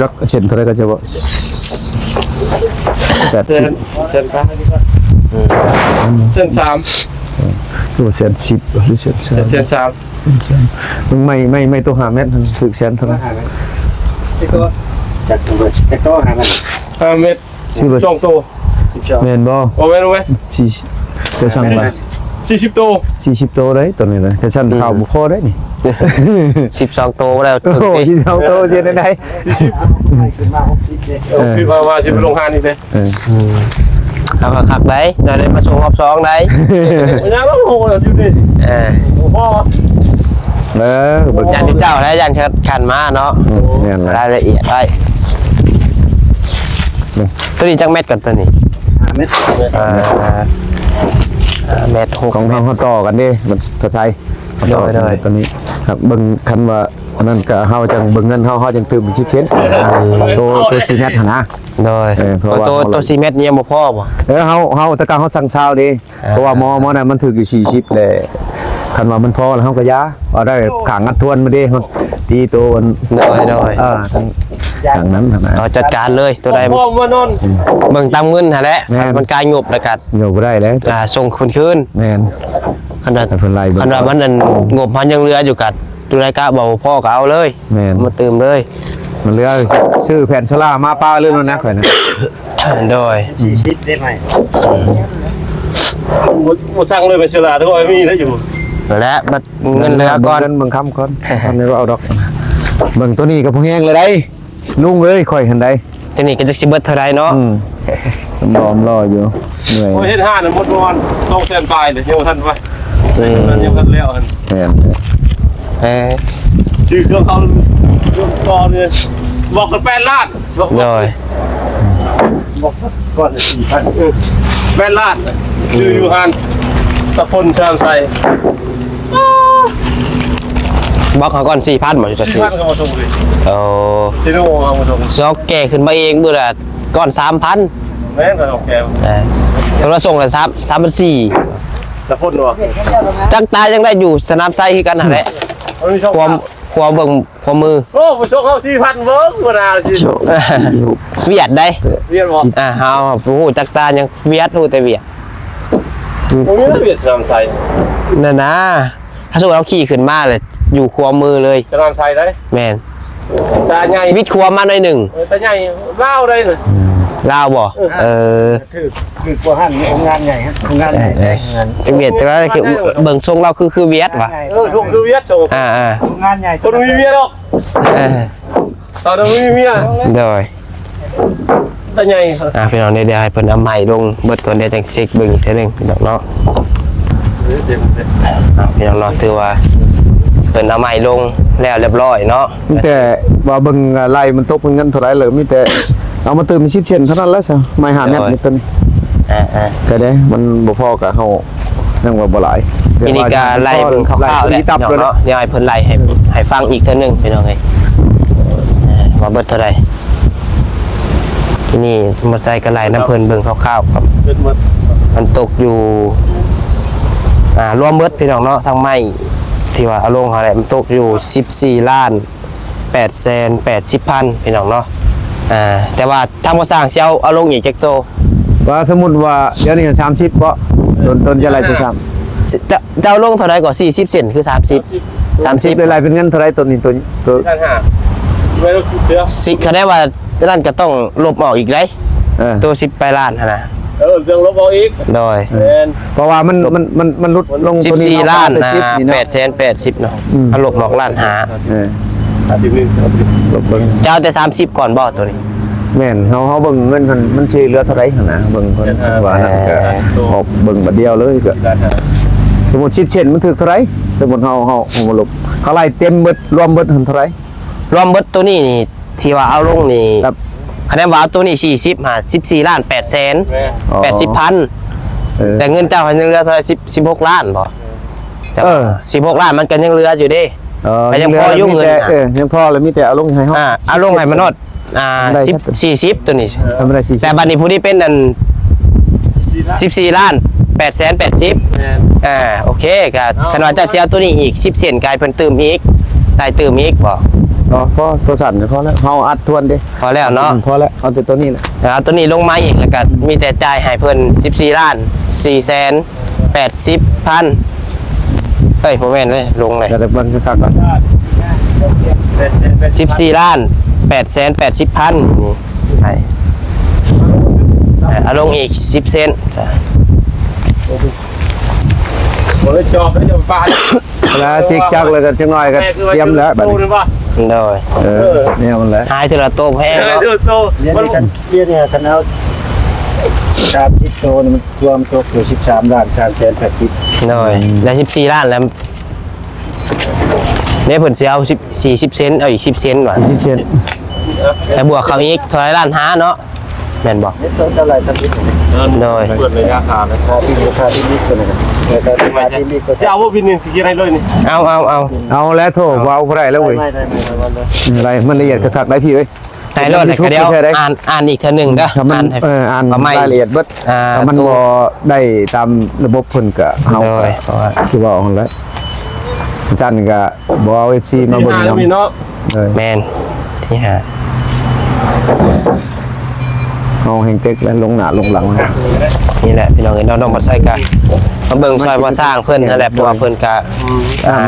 ຈັກເຊັນເທົ່າໃດກໍຈະເວົ້າ ແປດສິບ ແສນ ແສນປາຍ ເຊັນສາມ ຫຼືວ່າແສນສິບ ຫຼືແສນສາມ ແສນສາມ ເບິ່ງໄມ້ ໄມ້ ໄມ້ໂຕຫ້າແມັດຫັ້ນຖືກແສນເທົ່າໃດ ຈັກໂຕ ຈັກໂຕ ຫ້າແມັດ ຫ້າແມັດ ສອງໂຕ ແມ່ນບໍ່? ບໍ່ແມ່ນເວີຍ ສີ່ ເຈົ້າສັ່ງມາ ສີ່ສິບໂຕ ສີ່ສິບໂຕໄດ໋ ຕອນນີ້ນະ ແຕ່ຊັ້ນ ອືມ ຂ້າວບໍ່ພໍໄດ໋ນີ້ ສິບສອງໂຕບໍ່ໄດ້ ໂອ້ໂຫ ສິບສອງໂຕເຮັດໄດ້ ສີ່ສິບ ເອີ ຄືວ່າ ວ່າຊິໄປລົງຮ້ານອີກເດ້ ເອີ ເອົາຄັກໆໄດ໋ ໄດ້ມາສົ່ງຮອບສອງໄດ໋ ຍັງລະໂຫດຢູ່ນີ້ ເອີ ບໍ່ພໍ ເອີ ເບິ່ງ ຢ້ານເຈົ້າໄດ໋ ຢ້ານຄັນມາເນາະ ອືມ ແມ່ນລະ ລາຍລະອຽດໄວ້ ນີ້ ໂຕນີ້ຈັກແມັດກ່ອນ ໂຕນີ້ ຫ້າແມັດ ອ່າ ຫ້າແມັດຫົກ ຂອງເຮົາ ເຮົາຕໍ່ກັນເດ້ ມັນເຂົ້າໃຈ ໂດຍ ໂດຍ ໂຕນີ້ ຄັບ ເບິ່ງ ຄັນວ່າ ອັນນັ້ນກໍເຮົາຈັ່ງເບິ່ງເງິນເຮົາ ເຮົາຈັ່ງຕື່ມເປັນສິບເຊັນ ໂຕ ໂຕສີ່ແມັດຫັ້ນນະ. ໂດຍ ເອີ ເພາະວ່າ ໂຕ ໂຕສີ່ແມັດນີ້ຍັງບໍ່ພໍບໍ່? ເອີ ເຮົາ ເຮົາ ແຕ່ກະເຮົາສັ່ງຊາວເດ້. ອ່າ ເພາະວ່າໝໍ ໝໍນັ້ນມັນຖືກຢູ່ສີ່ສິບແຫຼະ ຄັນວ່າມັນພໍແລ້ວເຮົາກໍຢ່າ ເອົາໄດ້ຂ້າງອັດທວນມາເດ້ ເຮົາຕີໂຕອັນ ໂດຍ ໂດຍ ເອີ ທາງ ທາງນັ້ນຫັ້ນນະ ເອົາຈັດການເລີຍ ໂຕໃດ ເບິ່ງຕາມເງິນຫັ້ນແຫຼະ ແມ່ນ ຄັນມັນກາຍງົບແລ້ວກໍ ໂຍ ບໍ່ໄດ້ແລ້ວ ອ່າ ສົ່ງຄືນ ແມ່ນ ຄັນວ່າ ໃຫ້ເພິ່ນໄລ່ເບິ່ງ ຄັນວ່າມັນອັນ ງົບເຮົາຍັງເຫຼືອຢູ່ກໍ ໂຕໃດກະວ່າບໍ່ພໍກໍເອົາເລີຍ ແມ່ນ ມາຕື່ມເລີຍ ມັນເຫຼືອຊື້ແຜ່ນໂຊລາມາປະເລີຍໂລດນະ ຂ້ອຍນະ. ໂດຍ ສີ່ສິບເດ້ໃໝ່ ບໍ່ ບໍ່ສັ່ງເລີຍ ແຜ່ນໂຊລາ ແຕ່ວ່າມີໄດ້ຢູ່ ແລະບັດເງິນເຫຼືອກ່ອນ ເບິ່ງເງິນເບິ່ງຄຳກ່ອນ ຄັນນີ້ບໍ່ເອົາດອກ ເບິ່ງໂຕນີ້ກໍພໍແຮງເລີຍໄດ໋ ລຸງເອີຍ ຂ້ອຍຫັ້ນໃດ໋ ໂຕນີ້ກໍຈັກຊິເບິດເທົ່າໃດເນາະ ອືມ ລອມລໍຢູ່ ເມື່ອຍ ໂອ້ຍ ເຮັດຮ້ານໝົດປະມານສອງແສນປາຍເລີຍ ຍັງບໍ່ທັນວ່າ ເອີ ຍັງບໍ່ທັນແລ້ວຫັ້ນ ແມ່ນ ເອີ ຊື່ເຄື່ອງເຂົາກ່ອນເລີຍ ບອກກັນແປດລ້ານ ໂດຍ ບອກກ່ອນສີ່ພັນ ເອີ ແປດລ້ານ ຊື່ຢູ່ຮ້ານຕະພົນສະໜາມໄຊ ບອກເຂົາກ່ອນສີ່ພັນບໍ່ ສີ່ພັນກໍມາສົ່ງເລີຍ ໂອ້ ຊິໂນເອົາມາສົ່ງ ຊອກແກ່ຂຶ້ນມາເອງມື້ລະກ່ອນສາມພັນ ແມ່ນກໍຊອກແກ່ ເອີ ໂທລະສົ່ງລະສາມ ສາມພັນສີ່ ລະພົນບໍ່ ຈັກຕາຍັງໄດ້ຢູ່ສະໜາມໄຊຄືກັນຫັ້ນແຫຼະ ຄວາມ ຄວາມເບິ່ງ ຄວາມມື ໂອ້ ມາສົ່ງເຮົາສີ່ພັນເບິ່ງບໍ່ນາ ວຽດໃດ໋ ວຽດບໍ່ ອ່າ ເຮົາບໍ່ຮູ້ຈັກຕາຍັງ ວຽດ ຮູ້ແຕ່ວຽດ ໂອ້ ວຽດສະໜາມໄຊ ນັ້ນນະ ຖ້າສົມມຸດເຮົາຂີ່ຂຶ້ນມາແລ້ວຢູ່ຂວາມືເລີຍ ສະໜາມໄຊໄດ໋ ແມ່ນ ຕາໃຫຍ່ ວິດຂວາມາໜ້ອຍໜຶ່ງ ເອີ ຕາໃຫຍ່ລາວໄດ໋ນະ ລາວບໍ່ ເອີ ເອີ ຖືກ ຖືກກວ່າຫັ້ນ ໂຮງງານໃຫຍ່ ໂຮງງານໃຫຍ່ ເອີ ເອີ ຈັກວຽດ ແຕ່ວ່າຄືເບິ່ງຊົງລາວຄື ຄືວຽດຫວາ ເອີ ຊົງຄືວຽດ ຊົງ ອ່າໆ ໂຮງງານໃຫຍ່ ຄົນບໍ່ມີເມຍດອກ ເອີ ຕອນນັ້ນບໍ່ມີເມຍ ໂດຍ ຕາໃຫຍ່ ອ່າ ພີ່ນ້ອງ ດຽວໃຫ້ເພິ່ນເອົາໄມ້ລົງເບິດກ່ອນ ດຽວຈັ່ງເຊັກເບິ່ງອີກເທື່ອໜຶ່ງ ພີ່ນ້ອງເນາະ ອ່າ ພີ່ນ້ອງເນາະ ຖືວ່າເພິ່ນເອົາໄມ້ລົງແລ້ວຮຽບຮ້ອຍເນາະ ມີແຕ່ວ່າເບິ່ງໄລ່ມັນຕົກເປັນເງິນເທົ່າໃດ ແລ້ວມີແຕ່ເອົາມາຕື່ມສິບເຊັນເທົ່ານັ້ນແຫຼະຊະ ໄມ້ຫ້າແມັດນີ້ ໂດຍ ຕົວນີ້ ອ່າໆ ກໍໄດ້ ມັນບໍ່ພໍກໍເຮົາ ຍັງວ່າບໍ່ຫຼາຍ ທີນີ້ກໍໄລ່ເບິ່ງຄ່າວໆແຫຼະ ພີ່ນ້ອງເນາະ ດຽວໃຫ້ເພິ່ນໄລ່ໃຫ້ ໃຫ້ຟັງອີກເທື່ອໜຶ່ງ ພີ່ນ້ອງເອີຍ ວ່າເບິດເທົ່າໃດ ທີນີ້ມາໃສ່ກໍໄລ່ນຳເພິ່ນເບິ່ງຄ່າວໆ ມັນຕົກຢູ່ ອ່າ ລວມເບິດ ພີ່ນ້ອງເນາະ ທັງໄມ້ທີ່ວ່າເອົາລົງຫັ້ນແຫຼະ ມັນຕົກຢູ່ສິບສີ່ລ້ານ ແປດແສນແປດສິບພັນ ພີ່ນ້ອງເນາະ ອ່າ ແຕ່ວ່າທາງພໍ່ຊ່າງຊິເອົາ ເອົາລົງອີກຈັກໂຕ ວ່າສົມມຸດວ່າດຽວນີ້ສາມສິບເບາະ ຕົ້ນ ຕົ້ນຈະໄລ່ຕົວຊ້ຳ ຈະ ຈະເອົາລົງເທົ່າໃດກໍ ສີ່ສິບເຊັນ ຄື ສາມສິບ ສາມສິບ ໄລ່ເປັນເງິນເທົ່າໃດ ໂຕນີ້ ໂຕ ສີ່ພັນຫ້າ ຊິ ຄັນໄດ້ວ່ານັ້ນກໍຕ້ອງລົບອອກອີກໄດ໋ ເອີ ໂຕສິບປາຍລ້ານຫັ້ນນະ ເອີ ຕ້ອງລົບອອກອີກ ໂດຍ ແມ່ນ ເພາະວ່າມັນ ມັນ ມັນ ມັນຫຼຸດລົງ ສິບສີ່ລ້ານ ແປດແສນແປດສິບເນາະ ອືມ ເຮົາລົບອອກລ້ານຫ້າ ເອີ ເຈົ້າເອົາແຕ່ສາມສິບກ່ອນບໍ່ໂຕນີ້ ແມ່ນ ເຮົາ ເຮົາເບິ່ງເງິນຫັ້ນ ມັນຊິເຫຼືອເທົ່າໃດຫັ້ນນະ ເບິ່ງເພິ່ນວ່ານັ້ນກໍອອກເບິ່ງບາດດຽວເລີຍ ກໍສົມມຸດສິບເຊັນມັນຖືກເທົ່າໃດ ສົມມຸດເຮົາ ເຮົາ ເຮົາມາລົບ ເຂົາໄລ່ເຕັມເບິດ ລວມເບິດຫັ້ນເທົ່າໃດ ລວມເບິດໂຕນີ້ນີ້ ທີ່ວ່າເອົາລົງນີ້ ຄັນແມ່ນວ່າເອົາໂຕນີ້ສີ່ສິບຫາ ສິບສີ່ລ້ານແປດແສນ ແມ່ນ ອໍ ແປດສິບພັນ ເອີ ແຕ່ເງິນເຈົ້າຫັ້ນຍັງເຫຼືອເທົ່າໃດ ສິບ ສິບຫົກລ້ານບໍ່ ເອີ ສິບຫົກລ້ານມັນກໍຍັງເຫຼືອຢູ່ເດ້ ເອີ ກໍຍັງພໍຢູ່ ເງິນ ເອີ ຍັງພໍ ແລ້ວມີແຕ່ເອົາລົງໃຫ້ເຮົາ ອ່າ ເອົາລົງໃຫ້ມັນຮອດ ອ່າ ສິບ ສີ່ສິບ ໂຕນີ້ ທຳມະດາສີ່ສິບ ແຕ່ບັດນີ້ຜູ້ນີ້ເປັນອັນ ສິບສີ່ລ້ານແປດແສນແປດສິບ ແມ່ນ ອ່າ ໂອເຄ ກໍຄັນວ່າເຈົ້າຊິເອົາໂຕນີ້ອີກ ສິບເຊັນ ກໍໃຫ້ເພິ່ນຕື່ມອີກ ໄດ້ຕື່ມອີກບໍ່ ພໍ ພໍ ໂຕສັ້ນພໍແລ້ວ ເຮົາອັດທວນເດ້ ພໍແລ້ວເນາະ ພໍແລ້ວ ເອົາແຕ່ໂຕນີ້ແຫຼະ ເອົາໂຕນີ້ລົງມາອີກ ແລ້ວກໍມີແຕ່ຈ່າຍໃຫ້ເພິ່ນ ສິບສີ່ລ້ານສີ່ແສນ ແປດສິບພັນ ເອີຍ ບໍ່ແມ່ນເດ້ ລົງເລີຍ ແຕ່ເບິ່ງຄັກໆກ່ອນ ສິບສີ່ລ້ານແປດແສນແປດສິບພັນ ນີ້ໃຫ້ ເອົາລົງອີກສິບເຊັນ ບໍ່ໄດ້ຈອບແລ້ວ ຈະປາດ ແລ້ວຈິກຈັກແລ້ວກໍຈັກໜ້ອຍກໍຕຽມແລ້ວບັດນີ້ ໂດຍ ເອີ ແນວມັນແຫຼະ ຫາຍເທື່ອລະໂຕແພງເນາະ ຫາຍເທື່ອລະໂຕ ມັນ ລຽນກັນ ລຽນນີ້ຄັນເອົາສາມສິບໂຕນີ້ ລວມຕົກຢູ່ສິບສາມລ້ານສາມແສນແປດສິບ ໂດຍ ອືມ ໄດ້ສິບສີ່ລ້ານແລ້ວ ເດ້ ເພິ່ນຊິເອົາສິບ ສີ່ສິບເຊັນ ເອົາອີກສິບເຊັນວ່າ ສີ່ສິບເຊັນ ແລ້ວບວກເຂົ້າອີກເທົ່າໃດ ລ້ານຫ້າເນາະ ແມ່ນບໍ່? ເຮັດຕົວເທົ່າໃດກໍຜິດ. ໂດຍ ເປີດໄລຍະຂາຍ ຂາຍທີ່ ຂາຍທີ່ມິດຕົວນັ້ນ ແລ້ວກໍຂາຍທີ່ມິດກໍ ຊິເອົາບໍ່ບິນນີ້ ຊິກິນໃຫ້ເລີຍນີ້. ເອົາ ເອົາ ເອົາ ເອົາແລ້ວ ໂທ ເອົາ ເອົາບໍ່ໄດ້ແລ້ວເວີຍ. ໄດ້ ໄດ້ ໄດ້ ໄດ້ ມັນລະອຽດຄັກໆ ໄດ້ພີ່ເອີຍ. ໄດ້ໂລດ ແລ້ວກໍດຽວ ແທ້ໃດ ອ່ານ ອ່ານອີກເທື່ອໜຶ່ງເດີ ມັນ ອ່ານໃຫ້ ເອີ ອ່ານ ເອົາໃໝ່ ລາຍລະອຽດເບິດ. ອ່າ ມັນບໍ່ໄດ້ຕາມລະບົບເພິ່ນ ກໍເຮົາ ໂດຍ ກໍຄືເວົ້າຫັ້ນແຫຼະ. ຊັ້ນກໍບໍ່ເອົາເອັຟຊີມາເບິ່ງນຳເນາະ. ໂດຍ ແມ່ນ ທີຫ້າ ເຮົາແຮ່ງເຕັກແລ້ວ ລົງໜ້າລົງຫຼັງ. ນີ້ແຫຼະພີ່ນ້ອງເອີຍເນາະ ນ້ອງບັດໄຊກໍມາເບິ່ງຊ່ອຍບໍ່ສ້າງເພິ່ນຫັ້ນແຫຼະ ເພາະວ່າເພິ່ນກໍ ອ່າ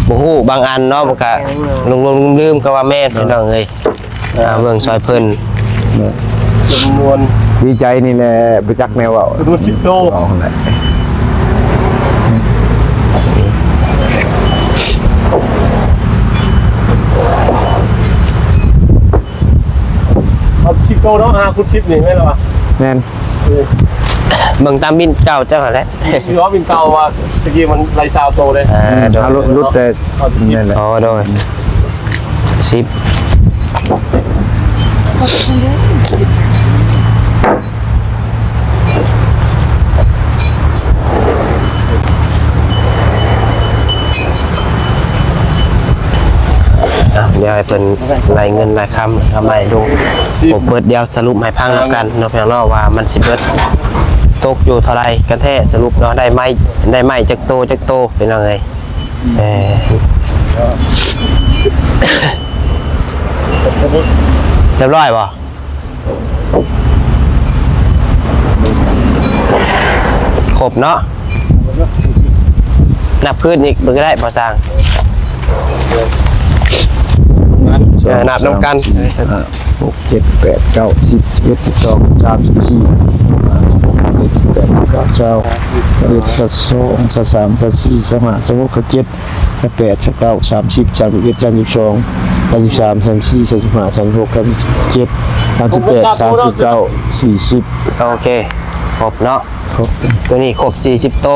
ບໍ່ຮູ້ບາງອັນເນາະ ມັນກໍຫຼົງໆລືມໆ ກໍວ່າແມ່ນ ພີ່ນ້ອງເອີຍ. ອ່າ ເບິ່ງຊ່ອຍເພິ່ນ ຈຳນວນ ດີໃຈນີ້ແຫຼະ ບໍ່ຈັກແນວເວົ້າ ຈຳນວນສິບໂຕ ເອົາຫັ້ນແຫຼະ. ເອົາສິບໂຕເນາະ ຫ້າຄູນສິບນີ້ແມ່ນບໍ່ວະ? ແມ່ນ ເອີ ເບິ່ງຕາມບິນເກົ່າເຈົ້າຫັ້ນແຫຼະ ຄືວ່າບິນເກົ່າວ່າຕະກີ້ມັນໄລ່ຊາວໂຕເດ້. ເອີ ໂດຍ ເອົາຫຼຸດ ຫຼຸດແຕ່ ເອົາສິບ ນັ້ນແຫຼະ. ອໍ ໂດຍ ສິບ ອ່ະ ດຽວໃຫ້ເພິ່ນໄລ່ເງິນໄລ່ຄຳ ເອົາໃໝ່ດູ ຄົບເບິດ. ດຽວສະຫຼຸບໃຫ້ຟັງນຳກັນເນາະ ພີ່ນ້ອງເນາະ ວ່າມັນຊິເບິດຕົກຢູ່ເທົ່າໃດກັນແທ້ ສະຫຼຸບເນາະ ໄດ້ໄມ້ ໄດ້ໄມ້ຈັກໂຕ ຈັກໂຕ ພີ່ນ້ອງເອີຍ. ເອີ ຮຽບຮ້ອຍບໍ່? ຄົບເນາະ ນັບຄືນອີກເບິ່ງກໍໄດ້ ພໍ່ຊ່າງ ເອີ ນັບນຳກັນ ສອງ ສາມ ສີ່ ຫ້າ ຫົກ ເຈັດ ແປດ ເກົ້າ ສິບ ສິບເອັດ ສິບສອງ ສິບສາມ ສິບສີ່ ສິບຫ້າ ສິບຫົກ ສິບເຈັດ ສິບແປດ ສິບເກົ້າ ຊາວ ຊາວເອັດ ຊາວສອງ ຊາວສາມ ຊາວສີ່ ຊາວຫ້າ ຊາວຫົກ ຊາວເຈັດ ຊາວແປດ ຊາວເກົ້າ ສາມສິບ ສາມສິບເອັດ ສາມສິບສອງ ສາມສິບສາມ ສາມສິບສີ່ ສາມສິບຫ້າ ສາມສິບຫົກ ສາມສິບເຈັດ ສາມສິບແປດ ສາມສິບເກົ້າ ສີ່ສິບ. ໂອເຄ ຄົບເນາະ ຄົບ ຕົວນີ້ຄົບສີ່ສິບໂຕ.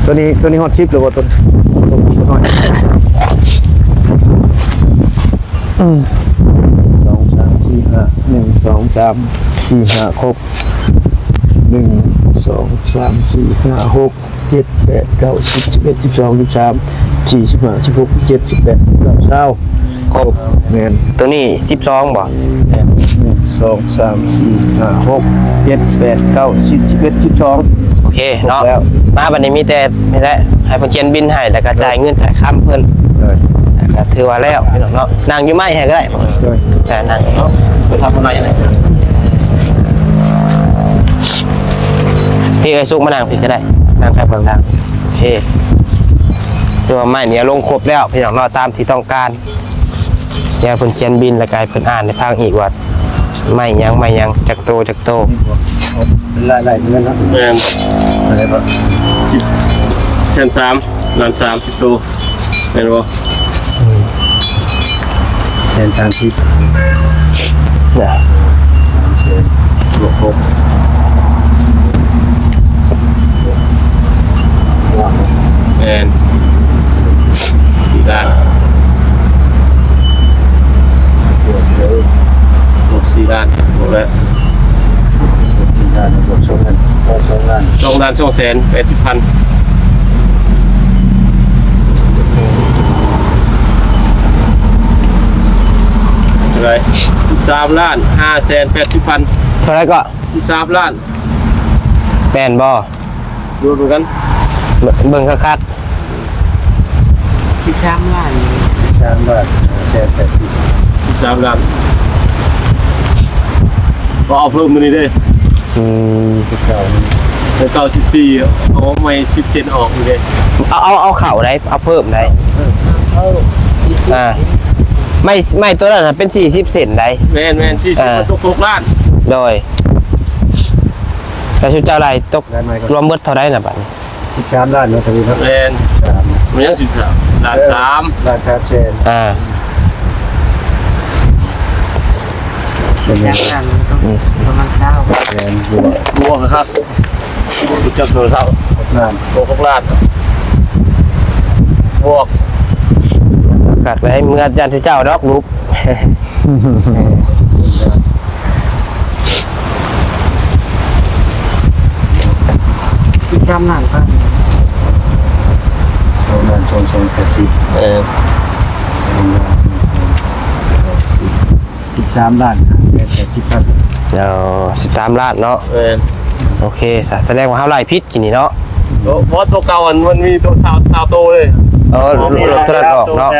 ຕົວນີ້ ຕົວນີ້ຮອດສິບແລ້ວບໍ່? ຕົວ ຕົວນ້ອຍ ອືມ ສອງ ສາມ ສີ່ ຫ້າ ໜຶ່ງ ສອງ ສາມ ສີ່ ຫ້າ ຄົບ ໜຶ່ງ ສອງ ສາມ ສີ່ ຫ້າ ຫົກ ເຈັດ ແປດ ເກົ້າ ສິບ ສິບເອັດ ສິບສອງ ສິບສາມ ສິບສີ່ ສິບຫ້າ ສິບຫົກ ສິບເຈັດ ສິບແປດ ສິບເກົ້າ ຊາວ ຄົບ ແມ່ນ ຕົວນີ້ສິບສອງບໍ່? ແມ່ນ ໜຶ່ງ ສອງ ສາມ ສີ່ ຫ້າ ຫົກ ເຈັດ ແປດ ເກົ້າ ສິບ ສິບເອັດ ສິບສອງ ໂອເຄເນາະ ຄົບແລ້ວ ມາບັດນີ້ມີແຕ່ນີ້ແຫຼະ ໃຫ້ເພິ່ນຂຽນບິນໃຫ້ ແລ້ວກໍຈ່າຍເງິນຈ່າຍຄຳເພິ່ນ ໂດຍ ແລ້ວກໍຖືວ່າແລ້ວ ພີ່ນ້ອງເນາະ ນັ່ງຢູ່ໄມ້ໃຫ້ກໍໄດ້ ໂດຍ ແຕ່ນັ່ງເນາະ ໂທລະສັບບໍ່ໄດ້ ພີ່ເອີຍ ສຸກມານັ່ງພີ້ກໍໄດ້ ນັ່ງໃກ້ພໍ່ຊ່າງ ໂອເຄ ຖືວ່າໄມ້ນີ້ລົງຄົບແລ້ວ ພີ່ນ້ອງເນາະ ຕາມທີ່ຕ້ອງການ ດຽວເພິ່ນຂຽນບິນ ແລ້ວກໍໃຫ້ເພິ່ນອ່ານໃຫ້ຟັງອີກວ່າ ໄມ້ຫຍັງ ໄມ້ຫຍັງ ຈັກໂຕ ຈັກໂຕ ເປັນລາຍໆເງິນເນາະ ແມ່ນ ເທົ່າໃດກໍ ສິບ ແສນສາມ ລ້ານສາມ ສິບໂຕ ແມ່ນບໍ່? ແສນສາມສິບ ນະ ບວກຫົກ ແມ່ນ ສີ່ລ້ານ ບວກສີ່ລ້ານ ບວກແລ້ວ ສີ່ລ້ານ ບວກສອງລ້ານ ສອງລ້ານ ສອງລ້ານສອງແສນແປດສິບພັນ ເທົ່າໃດ? ສິບສາມລ້ານຫ້າແສນແປດສິບພັນ ເທົ່າໃດກໍ? ສິບສາມລ້ານ ແມ່ນບໍ່? ລວມນຳກັນ ເບິ່ງ ເບິ່ງຄັກໆ ສິບສາມລ້ານ ສິບສາມລ້ານຫ້າແສນແປດສິບ ສິບສາມລ້ານ ກໍເອົາເພີ່ມມື້ນີ້ເດ້ ອືມ ສິບເກົ້າ ເກົ້າສິບສີ່ ເອົາໃໝ່ສິບເຊັນອອກນີ້ເດ້ ເອົາ ເອົາ ເອົາເຂົ້າໃດ ເອົາເພີ່ມໃດ ເອີ ເອົາ ອ່າ ໄມ້ ໄມ້ຕົວນັ້ນນະເປັນສີ່ສິບເຊັນໃດ ແມ່ນໆ ສີ່ສິບ ອ່າ ມັນຕົກຫົກລ້ານ ໂດຍ ແລ້ວຊຸມເຈົ້າໄລ່ຕົກ ໄດ້ໄມ້ກໍ ລວມເບິດເທົ່າໃດນະບັດນີ້? ສິບສາມລ້ານເນາະ ທະວີເນາະ ແມ່ນ ສາມ ມັນຍັງສິບສາມ ລ້ານ ເອີ ສາມ ລ້ານສາມແສນ ອ່າ ເປັນຫຍັງ? ອືມ ປະມານຊາວ ແສນບວກ ບວກຄັກ ຈັບໂທລະສັບ ຫົກລ້ານ ບວກ ຫົກລ້ານ ບວກ ຄັກໄດ໋ ເມືອຢ້ານເຈົ້າດອກລູກ ສິບສາມລ້ານປາຍ ປະມານສອງແສນແປດສິບ ເອີ ສິບສາມລ້ານຫ້າແສນແປດສິບພັນ ເອີ ສິບສາມລ້ານເນາະ ແມ່ນ ໂອເຄ ສະ ສະແດງວ່າເຮົາໄລ່ຜິດ ທີ່ນີ້ເນາະ ໂຕ ເພາະໂຕເກົ່າອັນມັນມີໂຕຊາວ ຊາວໂຕເລີຍ ເອີ ລົດໂຕນັ້ນອອກເນາະ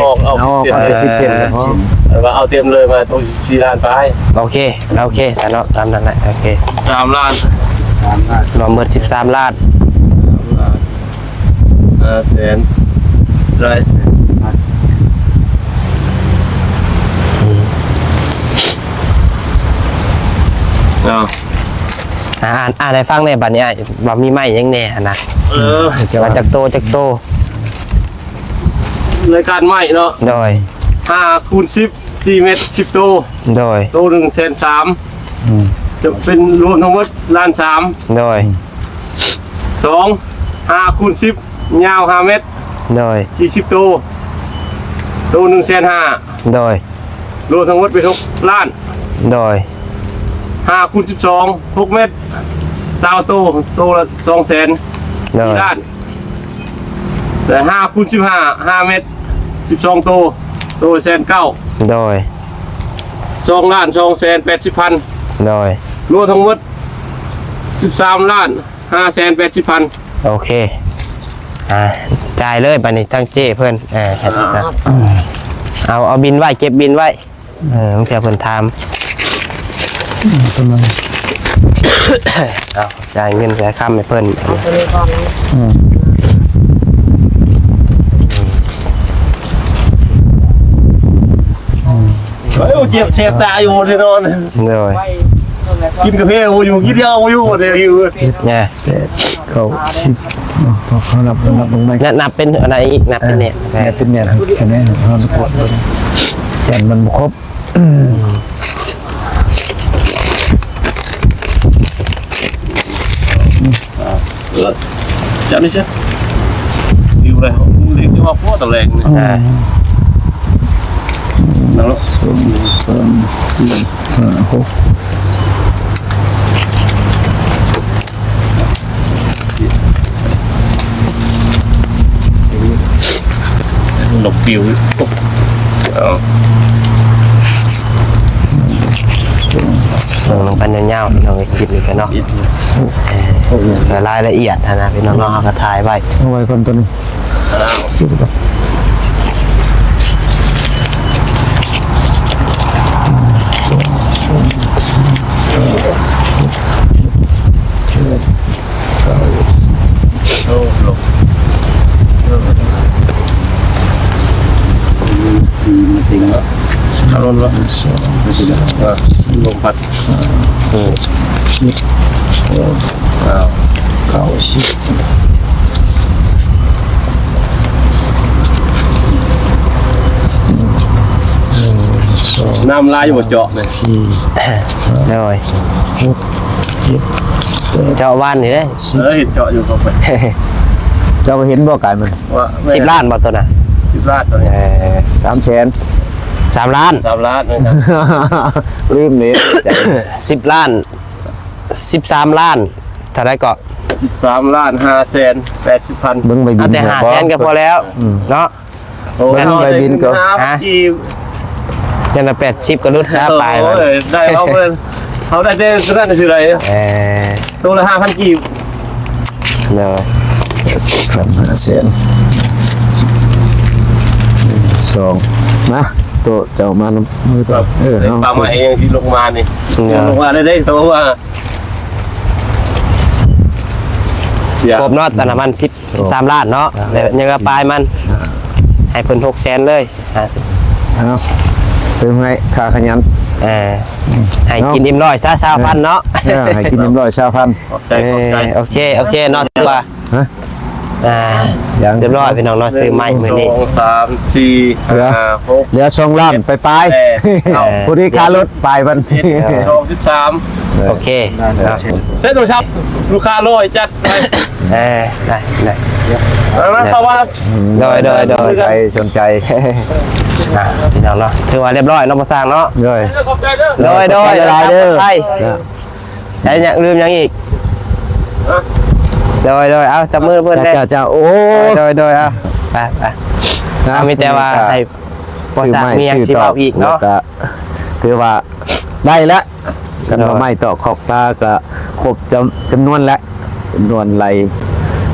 ອອກ ອອກ ອອກ ເຈັດ ເອີ ສິບເຈັດ ເອີ ວ່າເອົາເຕັມເລີຍ ມາໂຕສິບສີ່ລ້ານປາຍ ໂອເຄ ໂອເຄ ຊະເນາະ ຕາມນັ້ນແຫຼະ ໂອເຄ ສາມລ້ານ ສາມລ້ານ ລວມເບິດສິບສາມລ້ານ ສາມລ້ານ ຫ້າແສນ ໄດ້ ອືມ ເອົາ ອ່າ ອ່ານ ອ່ານໃຫ້ຟັງແດ່ບາດນີ້ອ້າຍ ວ່າມີໄມ້ຫຍັງແດ່ຫັ້ນນະ ເອີ ວ່າຈັກໂຕ ຈັກໂຕ ລາຍການໄມ້ເນາະ ໂດຍ ຫ້າຄູນສິບ ສີ່ເມັດ ສິບໂຕ ໂດຍ ໂຕໜຶ່ງແສນສາມ ອືມ ຈະເປັນລວມທັງໝົດລ້ານສາມ ໂດຍ ສອງ ຫ້າຄູນສິບ ຍາວຫ້າເມັດ ໂດຍ ສີ່ສິບໂຕ ໂຕໜຶ່ງແສນຫ້າ ໂດຍ ລວມທັງໝົດເປັນຫົກລ້ານ ໂດຍ ຫ້າຄູນສິບສອງ ຫົກເມັດ ຊາວໂຕ ໂຕລະສອງແສນ ໂດຍ ສີ່ລ້ານ ແລະ ຫ້າຄູນສິບຫ້າ ຫ້າເມັດ ສິບສອງໂຕ ໂຕແສນເກົ້າ ໂດຍ ສອງລ້ານສອງແສນແປດສິບພັນ ໂດຍ ລວມທັງໝົດສິບສາມລ້ານຫ້າແສນແປດສິບພັນ ໂອເຄ ອ່າ ຈ່າຍເລີຍບາດນີ້ທາງເຈ້ເພິ່ນ ເອີ ອ່າ ເອົາ ເອົາບິນໄວ້ ເກັບບິນໄວ້ ເອີ ບາງເທື່ອເພິ່ນຖາມ ອືມ ປະມານ ເອົາ ຈ່າຍເງິນຈ່າຍຄຳໃຫ້ເພິ່ນ ເອົາໂຕນີ້ກ່ອນນະ ອືມ ອືມ ໂອ້ຍ ເຈັບແສບຕາຢູ່ແນ່ນອນ ໂດຍ ກິນກາເຟບໍ່ຢູ່ ກິນຢາບໍ່ຢູ່ ບໍ່ໄດ້ຢູ່ ແນ່ ແປດ ເກົ້າ ສິບ ເນາະ ເຮົານັບ ນັບເບິ່ງໃໝ່ ນັບ ນັບເປັນອັນໃດອີກ ນັບເປັນແໜ້ ອ່າ ແໜ້ ແໜ້ເປັນແໜ້ ເຮົາກວດເບິ່ງ ແໜ້ມັນບໍ່ຄົບ ອືມ ເອີ ຈັບນີ້ຊະ ຢູ່ໄດ້ ເຮົາເລີຍຊິວ່າພໍຕະແຫຼງນີ້ ອ່າ ເນາະ ສອງ ສາມ ສີ່ ຫ້າ ຫົກ ນົກປິວ ເອົາ ເບິ່ງນຳກັນຍາວໆ ພີ່ນ້ອງ ຄລິບນີ້ກະເນາະ ເອີ ລາຍລະອຽດຫັ້ນນະ ພີ່ນ້ອງເນາະ ເຮົາກະຖ່າຍໄວ້ ເອົາໄວ້ກ່ອນໂຕນີ້ ໂອ້ ລົງ ເອົາລົງລະ ລົມພັດ ເອີ ສິບ ເກົ້າ ເກົ້າສິບ ໜຶ່ງ ສອງ ນ້ຳຫຼາຍຢູ່ບໍ່ເຈາະນີ້ ສີ່ ໂດຍ ຫົກ ເຈັດ ເຈາະວານນີ້ເດ້ ເອີ ເຫັນເຈາະຢູ່ເຂົ້າໄປ ເຈົ້າເຫັນບໍ່ກາຍມັນ ວ່າແມ່ນ ສິບລ້ານບໍ່ໂຕນັ້ນ ສິບລ້ານໂຕນີ້ ເອີ ສາມແສນ ສາມລ້ານ ສາມລ້ານ ລືມເດ້ ສິບລ້ານ ສິບສາມລ້ານ ເທົ່າໃດເກາະ ສິບສາມລ້ານຫ້າແສນແປດສິບພັນ ເບິ່ງໃບບິນ ເອົາແຕ່ຫ້າແສນກະພໍແລ້ວ ອືມ ເນາະ ໂອ້ຍ ເບິ່ງໃບບິນກ່ອນ ຮະ ຈັ່ງລະແປດສິບກະຫຼຸດຊະປາຍ ໂອ້ຍ ໄດ້ເອົາເພິ່ນ ເຮົາໄດ້ແຕ່ໂຕນັ້ນຊິໄດ້ ເອີ ໂຕລະຫ້າພັນກີບ ໂດຍ ພັນຫ້າແສນ ສອງ ມາ ໂຕເຈົ້າມານຳມືໂຕ ເອີ ເອົາ ປາໄມ້ຍັງຊິລົງມານີ້ ໂດຍ ລົງມາໄດ້ເດ້ ໂຕວ່າ ຄົບເນາະ ຕານະມັນສິບ ສິບສາມລ້ານເນາະ ແລ້ວຍັງເຫຼືອປາຍມັນ ອ່າ ໃຫ້ເພິ່ນຫົກແສນເລີຍ ຫ້າສິບ ເອົາ ເປັນໃຫ້ຄ່າຂະຫຍັນ ເອີ ໃຫ້ກິນອີ່ມຮ້ອຍຊະ ຊາວພັນເນາະ ເອີ ໃຫ້ກິນອີ່ມຮ້ອຍຊາວພັນ ຂອບໃຈ ຂອບໃຈ ເອີ ໂອເຄ ໂອເຄເນາະ ຖືວ່າ ຮະ ອ່າ ຍັງ ຮຽບຮ້ອຍພີ່ນ້ອງເນາະ ຊື້ໄມ້ມື້ນີ້ ໜຶ່ງ ສອງ ສາມ ສີ່ ເຫຼືອ ຫ້າ ຫົກ ເຫຼືອສອງລ້ານປາຍໆ ເຈັດ ແປດ ເກົ້າ ພໍດີຄ່າລົດປາຍພັນ ສິບເອັດ ສອງ ສິບສາມ ໂອເຄ ເນາະ ໃຊ້ໂທລະສັບ ລູກຄ້າລໍຈັດໄປ ເອີ ໄດ້ ໄດ້ ເອົາມາ ເຂົ້າມາ ໂດຍ ໂດຍ ໂດຍ ສົນໃຈ ສົນໃຈ ອ່າ ພີ່ນ້ອງເນາະ ຖືວ່າຮຽບຮ້ອຍເນາະ ພໍ່ຊ່າງເນາະ ໂດຍ ຂອບໃຈເດີ ໂດຍ ໂດຍ ຂອບໃຈຫຼາຍໆເດີ ຂອບໃຈ ໄດ້ຫຍັງ ລືມຫຍັງອີກ? ໂດຍ ໂດຍ ເອົາ ຈັບມືເພິ່ນເດ້ ເຈົ້າ ເຈົ້າ ໂອ້ ໂດຍ ໂດຍ ເອົາ ໄປ ໄປ ເອົາ ມີແຕ່ວ່າໃຫ້ພໍ່ຊ່າງມີຫຍັງຊິເວົ້າອີກເນາະ ຖືວ່າໄດ້ແລ້ວ ກັນມາໄມ້ຕອກຂອບຕາກໍຄົບຈຳ ຈຳນວນແລ້ວ ຈຳນວນໄລ່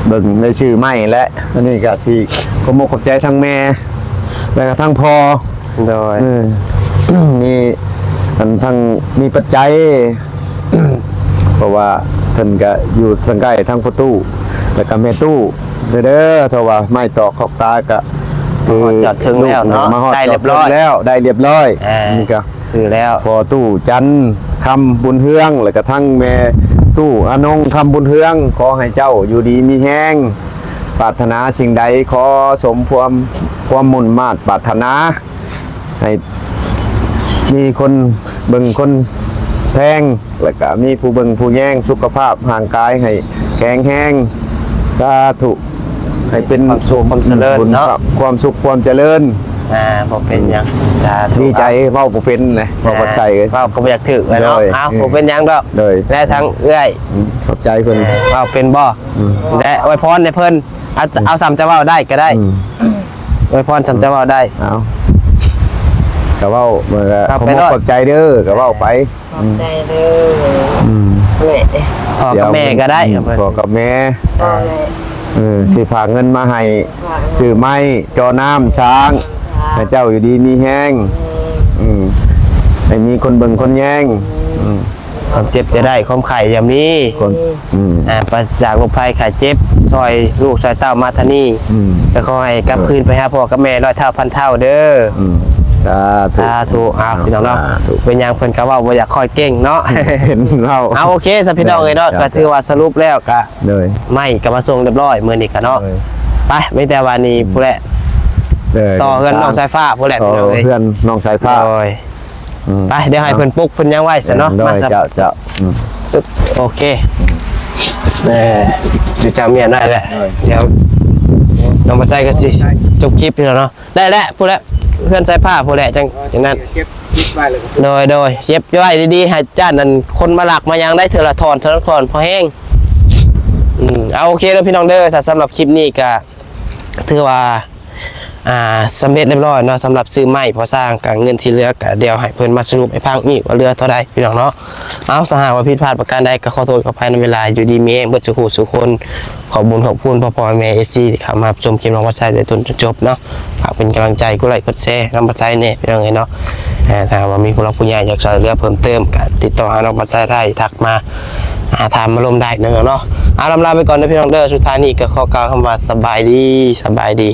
ເບິ່ງລາຍຊື່ໄມ້ແລ້ວ ອັນນີ້ກໍຊິຂອບອົກຂອບໃຈທັງແມ່ ແລ້ວກໍທັງພໍ່ ໂດຍ ເອີ ມີອັນທັງມີປັດໄຈ ເພາະວ່າເພິ່ນກະຢູ່ທາງໃກ້ທາງພໍ່ຕູ້ ແລ້ວກະແມ່ຕູ້ເດີ ເພາະວ່າໄມ້ຕອກຂອບຕາກະ ມາຮອດຈອດເຖິງແລ້ວເນາະ ມາຮອດຈອດເຖິງແລ້ວ ໄດ້ຮຽບຮ້ອຍ ໄດ້ຮຽບຮ້ອຍ ອ່າ ນີ້ກະ ຊື້ແລ້ວ ພໍ່ຕູ້ຈັນຄຳບຸນເຮືອງ ແລ້ວກະທັງແມ່ຕູ້ອານົງຄຳບຸນເຮືອງ ຂໍໃຫ້ເຈົ້າຢູ່ດີມີແຮງ ປາດຖະໜາສິ່ງໃດ ຂໍສົມຄວາມ ຄວາມມຸ່ງມາດປາດຖະໜາ ໃຫ້ມີຄົນເບິ່ງຄົນແພງ ແລ້ວກະມີຜູ້ເບິ່ງຜູ້ແຍງ ສຸຂະພາບຮ່າງກາຍໃຫ້ແຂງແຮງ ສາທຸ ໃຫ້ເປັນຄວາມສຸກຄວາມຈະເລີນເນາະ ຄວາມສຸກຄວາມຈະເລີນ ອ່າ ບໍ່ເປັນຫຍັງ ສາທຸ ດີໃຈ ເວົ້າບໍ່ເປັນນະ ເວົ້າບໍ່ໃສ່ ເວົ້າກໍບໍ່ຢາກຖືກແຫຼະເນາະ ໂດຍ ເອົ້າ ບໍ່ເປັນຫຍັງດອກ ໂດຍ ແລະທາງເອື້ອຍ ອືມ ຂອບໃຈເພິ່ນ ເວົ້າເປັນບໍ່? ອືມ ແລະອວຍພອນໃຫ້ເພິ່ນ ເອົາ ເອົາສ່ຳຈະເວົ້າໄດ້ກໍໄດ້ ອືມ ອວຍພອນສ່ຳຈະເວົ້າໄດ້ ເອົາ ກໍເວົ້າ ເອີ ຂອບໃຈເດີ ກໍເວົ້າໄປ ຂອບໃຈເດີ ອືມ ແມ່ ພໍ່ກັບແມ່ກໍໄດ້ ອືມ ພໍ່ກັບແມ່ ພໍ່ແມ່ ເອີ ທີ່ຝາກເງິນມາໃຫ້ ຝາກເງິນ ຊື້ໄມ້ ຈໍ້ນ້ຳຊ້າງ ໃຫ້ເຈົ້າຢູ່ດີມີແຮງ ອືມ ອືມ ໃຫ້ມີຄົນເບິ່ງຄົນແຍງ ອືມ ຄວາມເຈັບຢ່າໄດ້ ຄວາມໄຂ້ຢ່າມີ ຄວາມ ອືມ ອ່າ ປາສະຈາກໂລກໄພໄຂ້ເຈັບ ຊ່ອຍລູກຊ່ອຍເຕົ້າມາທາງນີ້ ອືມ ກໍຂໍໃຫ້ກັບຄືນໄປຫາພໍ່ກັບແມ່ຮ້ອຍເທົ່າພັນເທົ່າເດີ ອືມ ສາທຸ ສາທຸ ເອົາ ພີ່ນ້ອງເນາະ ສາທຸ ເປັນຫຍັງເພິ່ນກໍເວົ້າບໍ່ຢາກຄ່ອຍເກັ່ງເນາະ ເຫັນເວົ້າ ເອົາ ໂອເຄຊະ ພີ່ນ້ອງເອີຍເນາະ ເຈົ້າ ກໍຖືວ່າສະຫຼຸບແລ້ວກໍ ໂດຍ ໄມ້ກໍມາສົ່ງຮຽບຮ້ອຍມື້ນີ້ກໍເນາະ ໂດຍ ໄປ ມີແຕ່ວ່ານີ້ ອືມ ພຸ້ນແຫຼະ ໂດຍ ຕໍ່ເຮືອນນ້ອງສາຍຟ້າພຸ້ນແຫຼະ ພີ່ນ້ອງເອີຍ ເຮືອນນ້ອງສາຍຟ້າ ໂດຍ ອືມ ໄປ ດຽວໃຫ້ເພິ່ນປຸກເພິ່ນຫຍັງໄວ້ຊະເນາະ ໂດຍ ມາຊະ ເຈົ້າ ເຈົ້າ ອືມ ໂອເຄ ເອີ ຢູ່ເຈົ້າເມຍໜ້ອຍແຫຼະ ໂດຍ ດຽວນ້ອງປາໄຊກໍຊິຈົບຄລິບນີ້ແຫຼະເນາະ ໄດ້ແຫຼະ ພຸ້ນແຫຼະ ເຮືອນສາຍຟ້າພຸ້ນແຫຼະ ຈັ່ງ ຈັ່ງນັ້ນ ເກັບ ເກັບໄວ້ແລ້ວ ໂດຍ ໂດຍ ເກັບໄວ້ດີໆ ໃຫ້ຢ້ານອັນຄົນມາລັກມາຫຍັງໄດ້ ເທື່ອລະທ່ອນ ເທື່ອລະທ່ອນພໍແຮງ ອືມ ເອົາ ໂອເຄເດີ ພີ່ນ້ອງເດີ ສຳລັບຄລິບນີ້ກໍຖືວ່າ ອ່າ ສຳເລັດຮຽບຮ້ອຍເນາະ ສຳລັບຊື້ໄມ້ພໍສ້າງ ກະເງິນທີ່ເຫຼືອກະດຽວໃຫ້ເພິ່ນມາສະຫຼຸບໃຫ້ຟັງອີກວ່າເຫຼືອເທົ່າໃດ ພີ່ນ້ອງເນາະ ເອົາ ຖ້າຫາກວ່າຜິດພາດປະການໃດກໍຂໍໂທດຂໍອະໄພນຳເວລາ ຢູ່ດີມີແຮງເບິດສູ່ຜູ້ສູ່ຄົນ ຂອບບຸນຂອບຄຸນພໍ່ໆແມ່ໆ ເອັຟຊີ ທີ່ເຂົ້າມາຮັບຊົມຄລິບນ້ອງປາໄຊແຕ່ຕົ້ນຈົນຈົບເນາະ ຝາກເປັນກຳລັງໃຈ ກົດໄລກົດແຊນ້ອງປາໄຊແດ່ ພີ່ນ້ອງເອີຍເນາະ ເອີ ຖ້າຫາກວ່າມີຜູ້ຫຼັກຜູ້ໃຫຍ່ຢາກຊ່ວຍເຫຼືອເພີ່ມເຕີມ ກໍຕິດຕໍ່ຫານ້ອງປາໄຊໄດ້ ທັກມາຫາ ຖາມມາລົມໄດ້ເນາະ ເອົາ ລຳລາໄປກ່ອນເດີ ພີ່ນ້ອງເດີ ສຸດທ້າຍນີ້ກໍຂໍກ່າວຄຳວ່າ ສະບາຍດີ ສະບາຍດີ.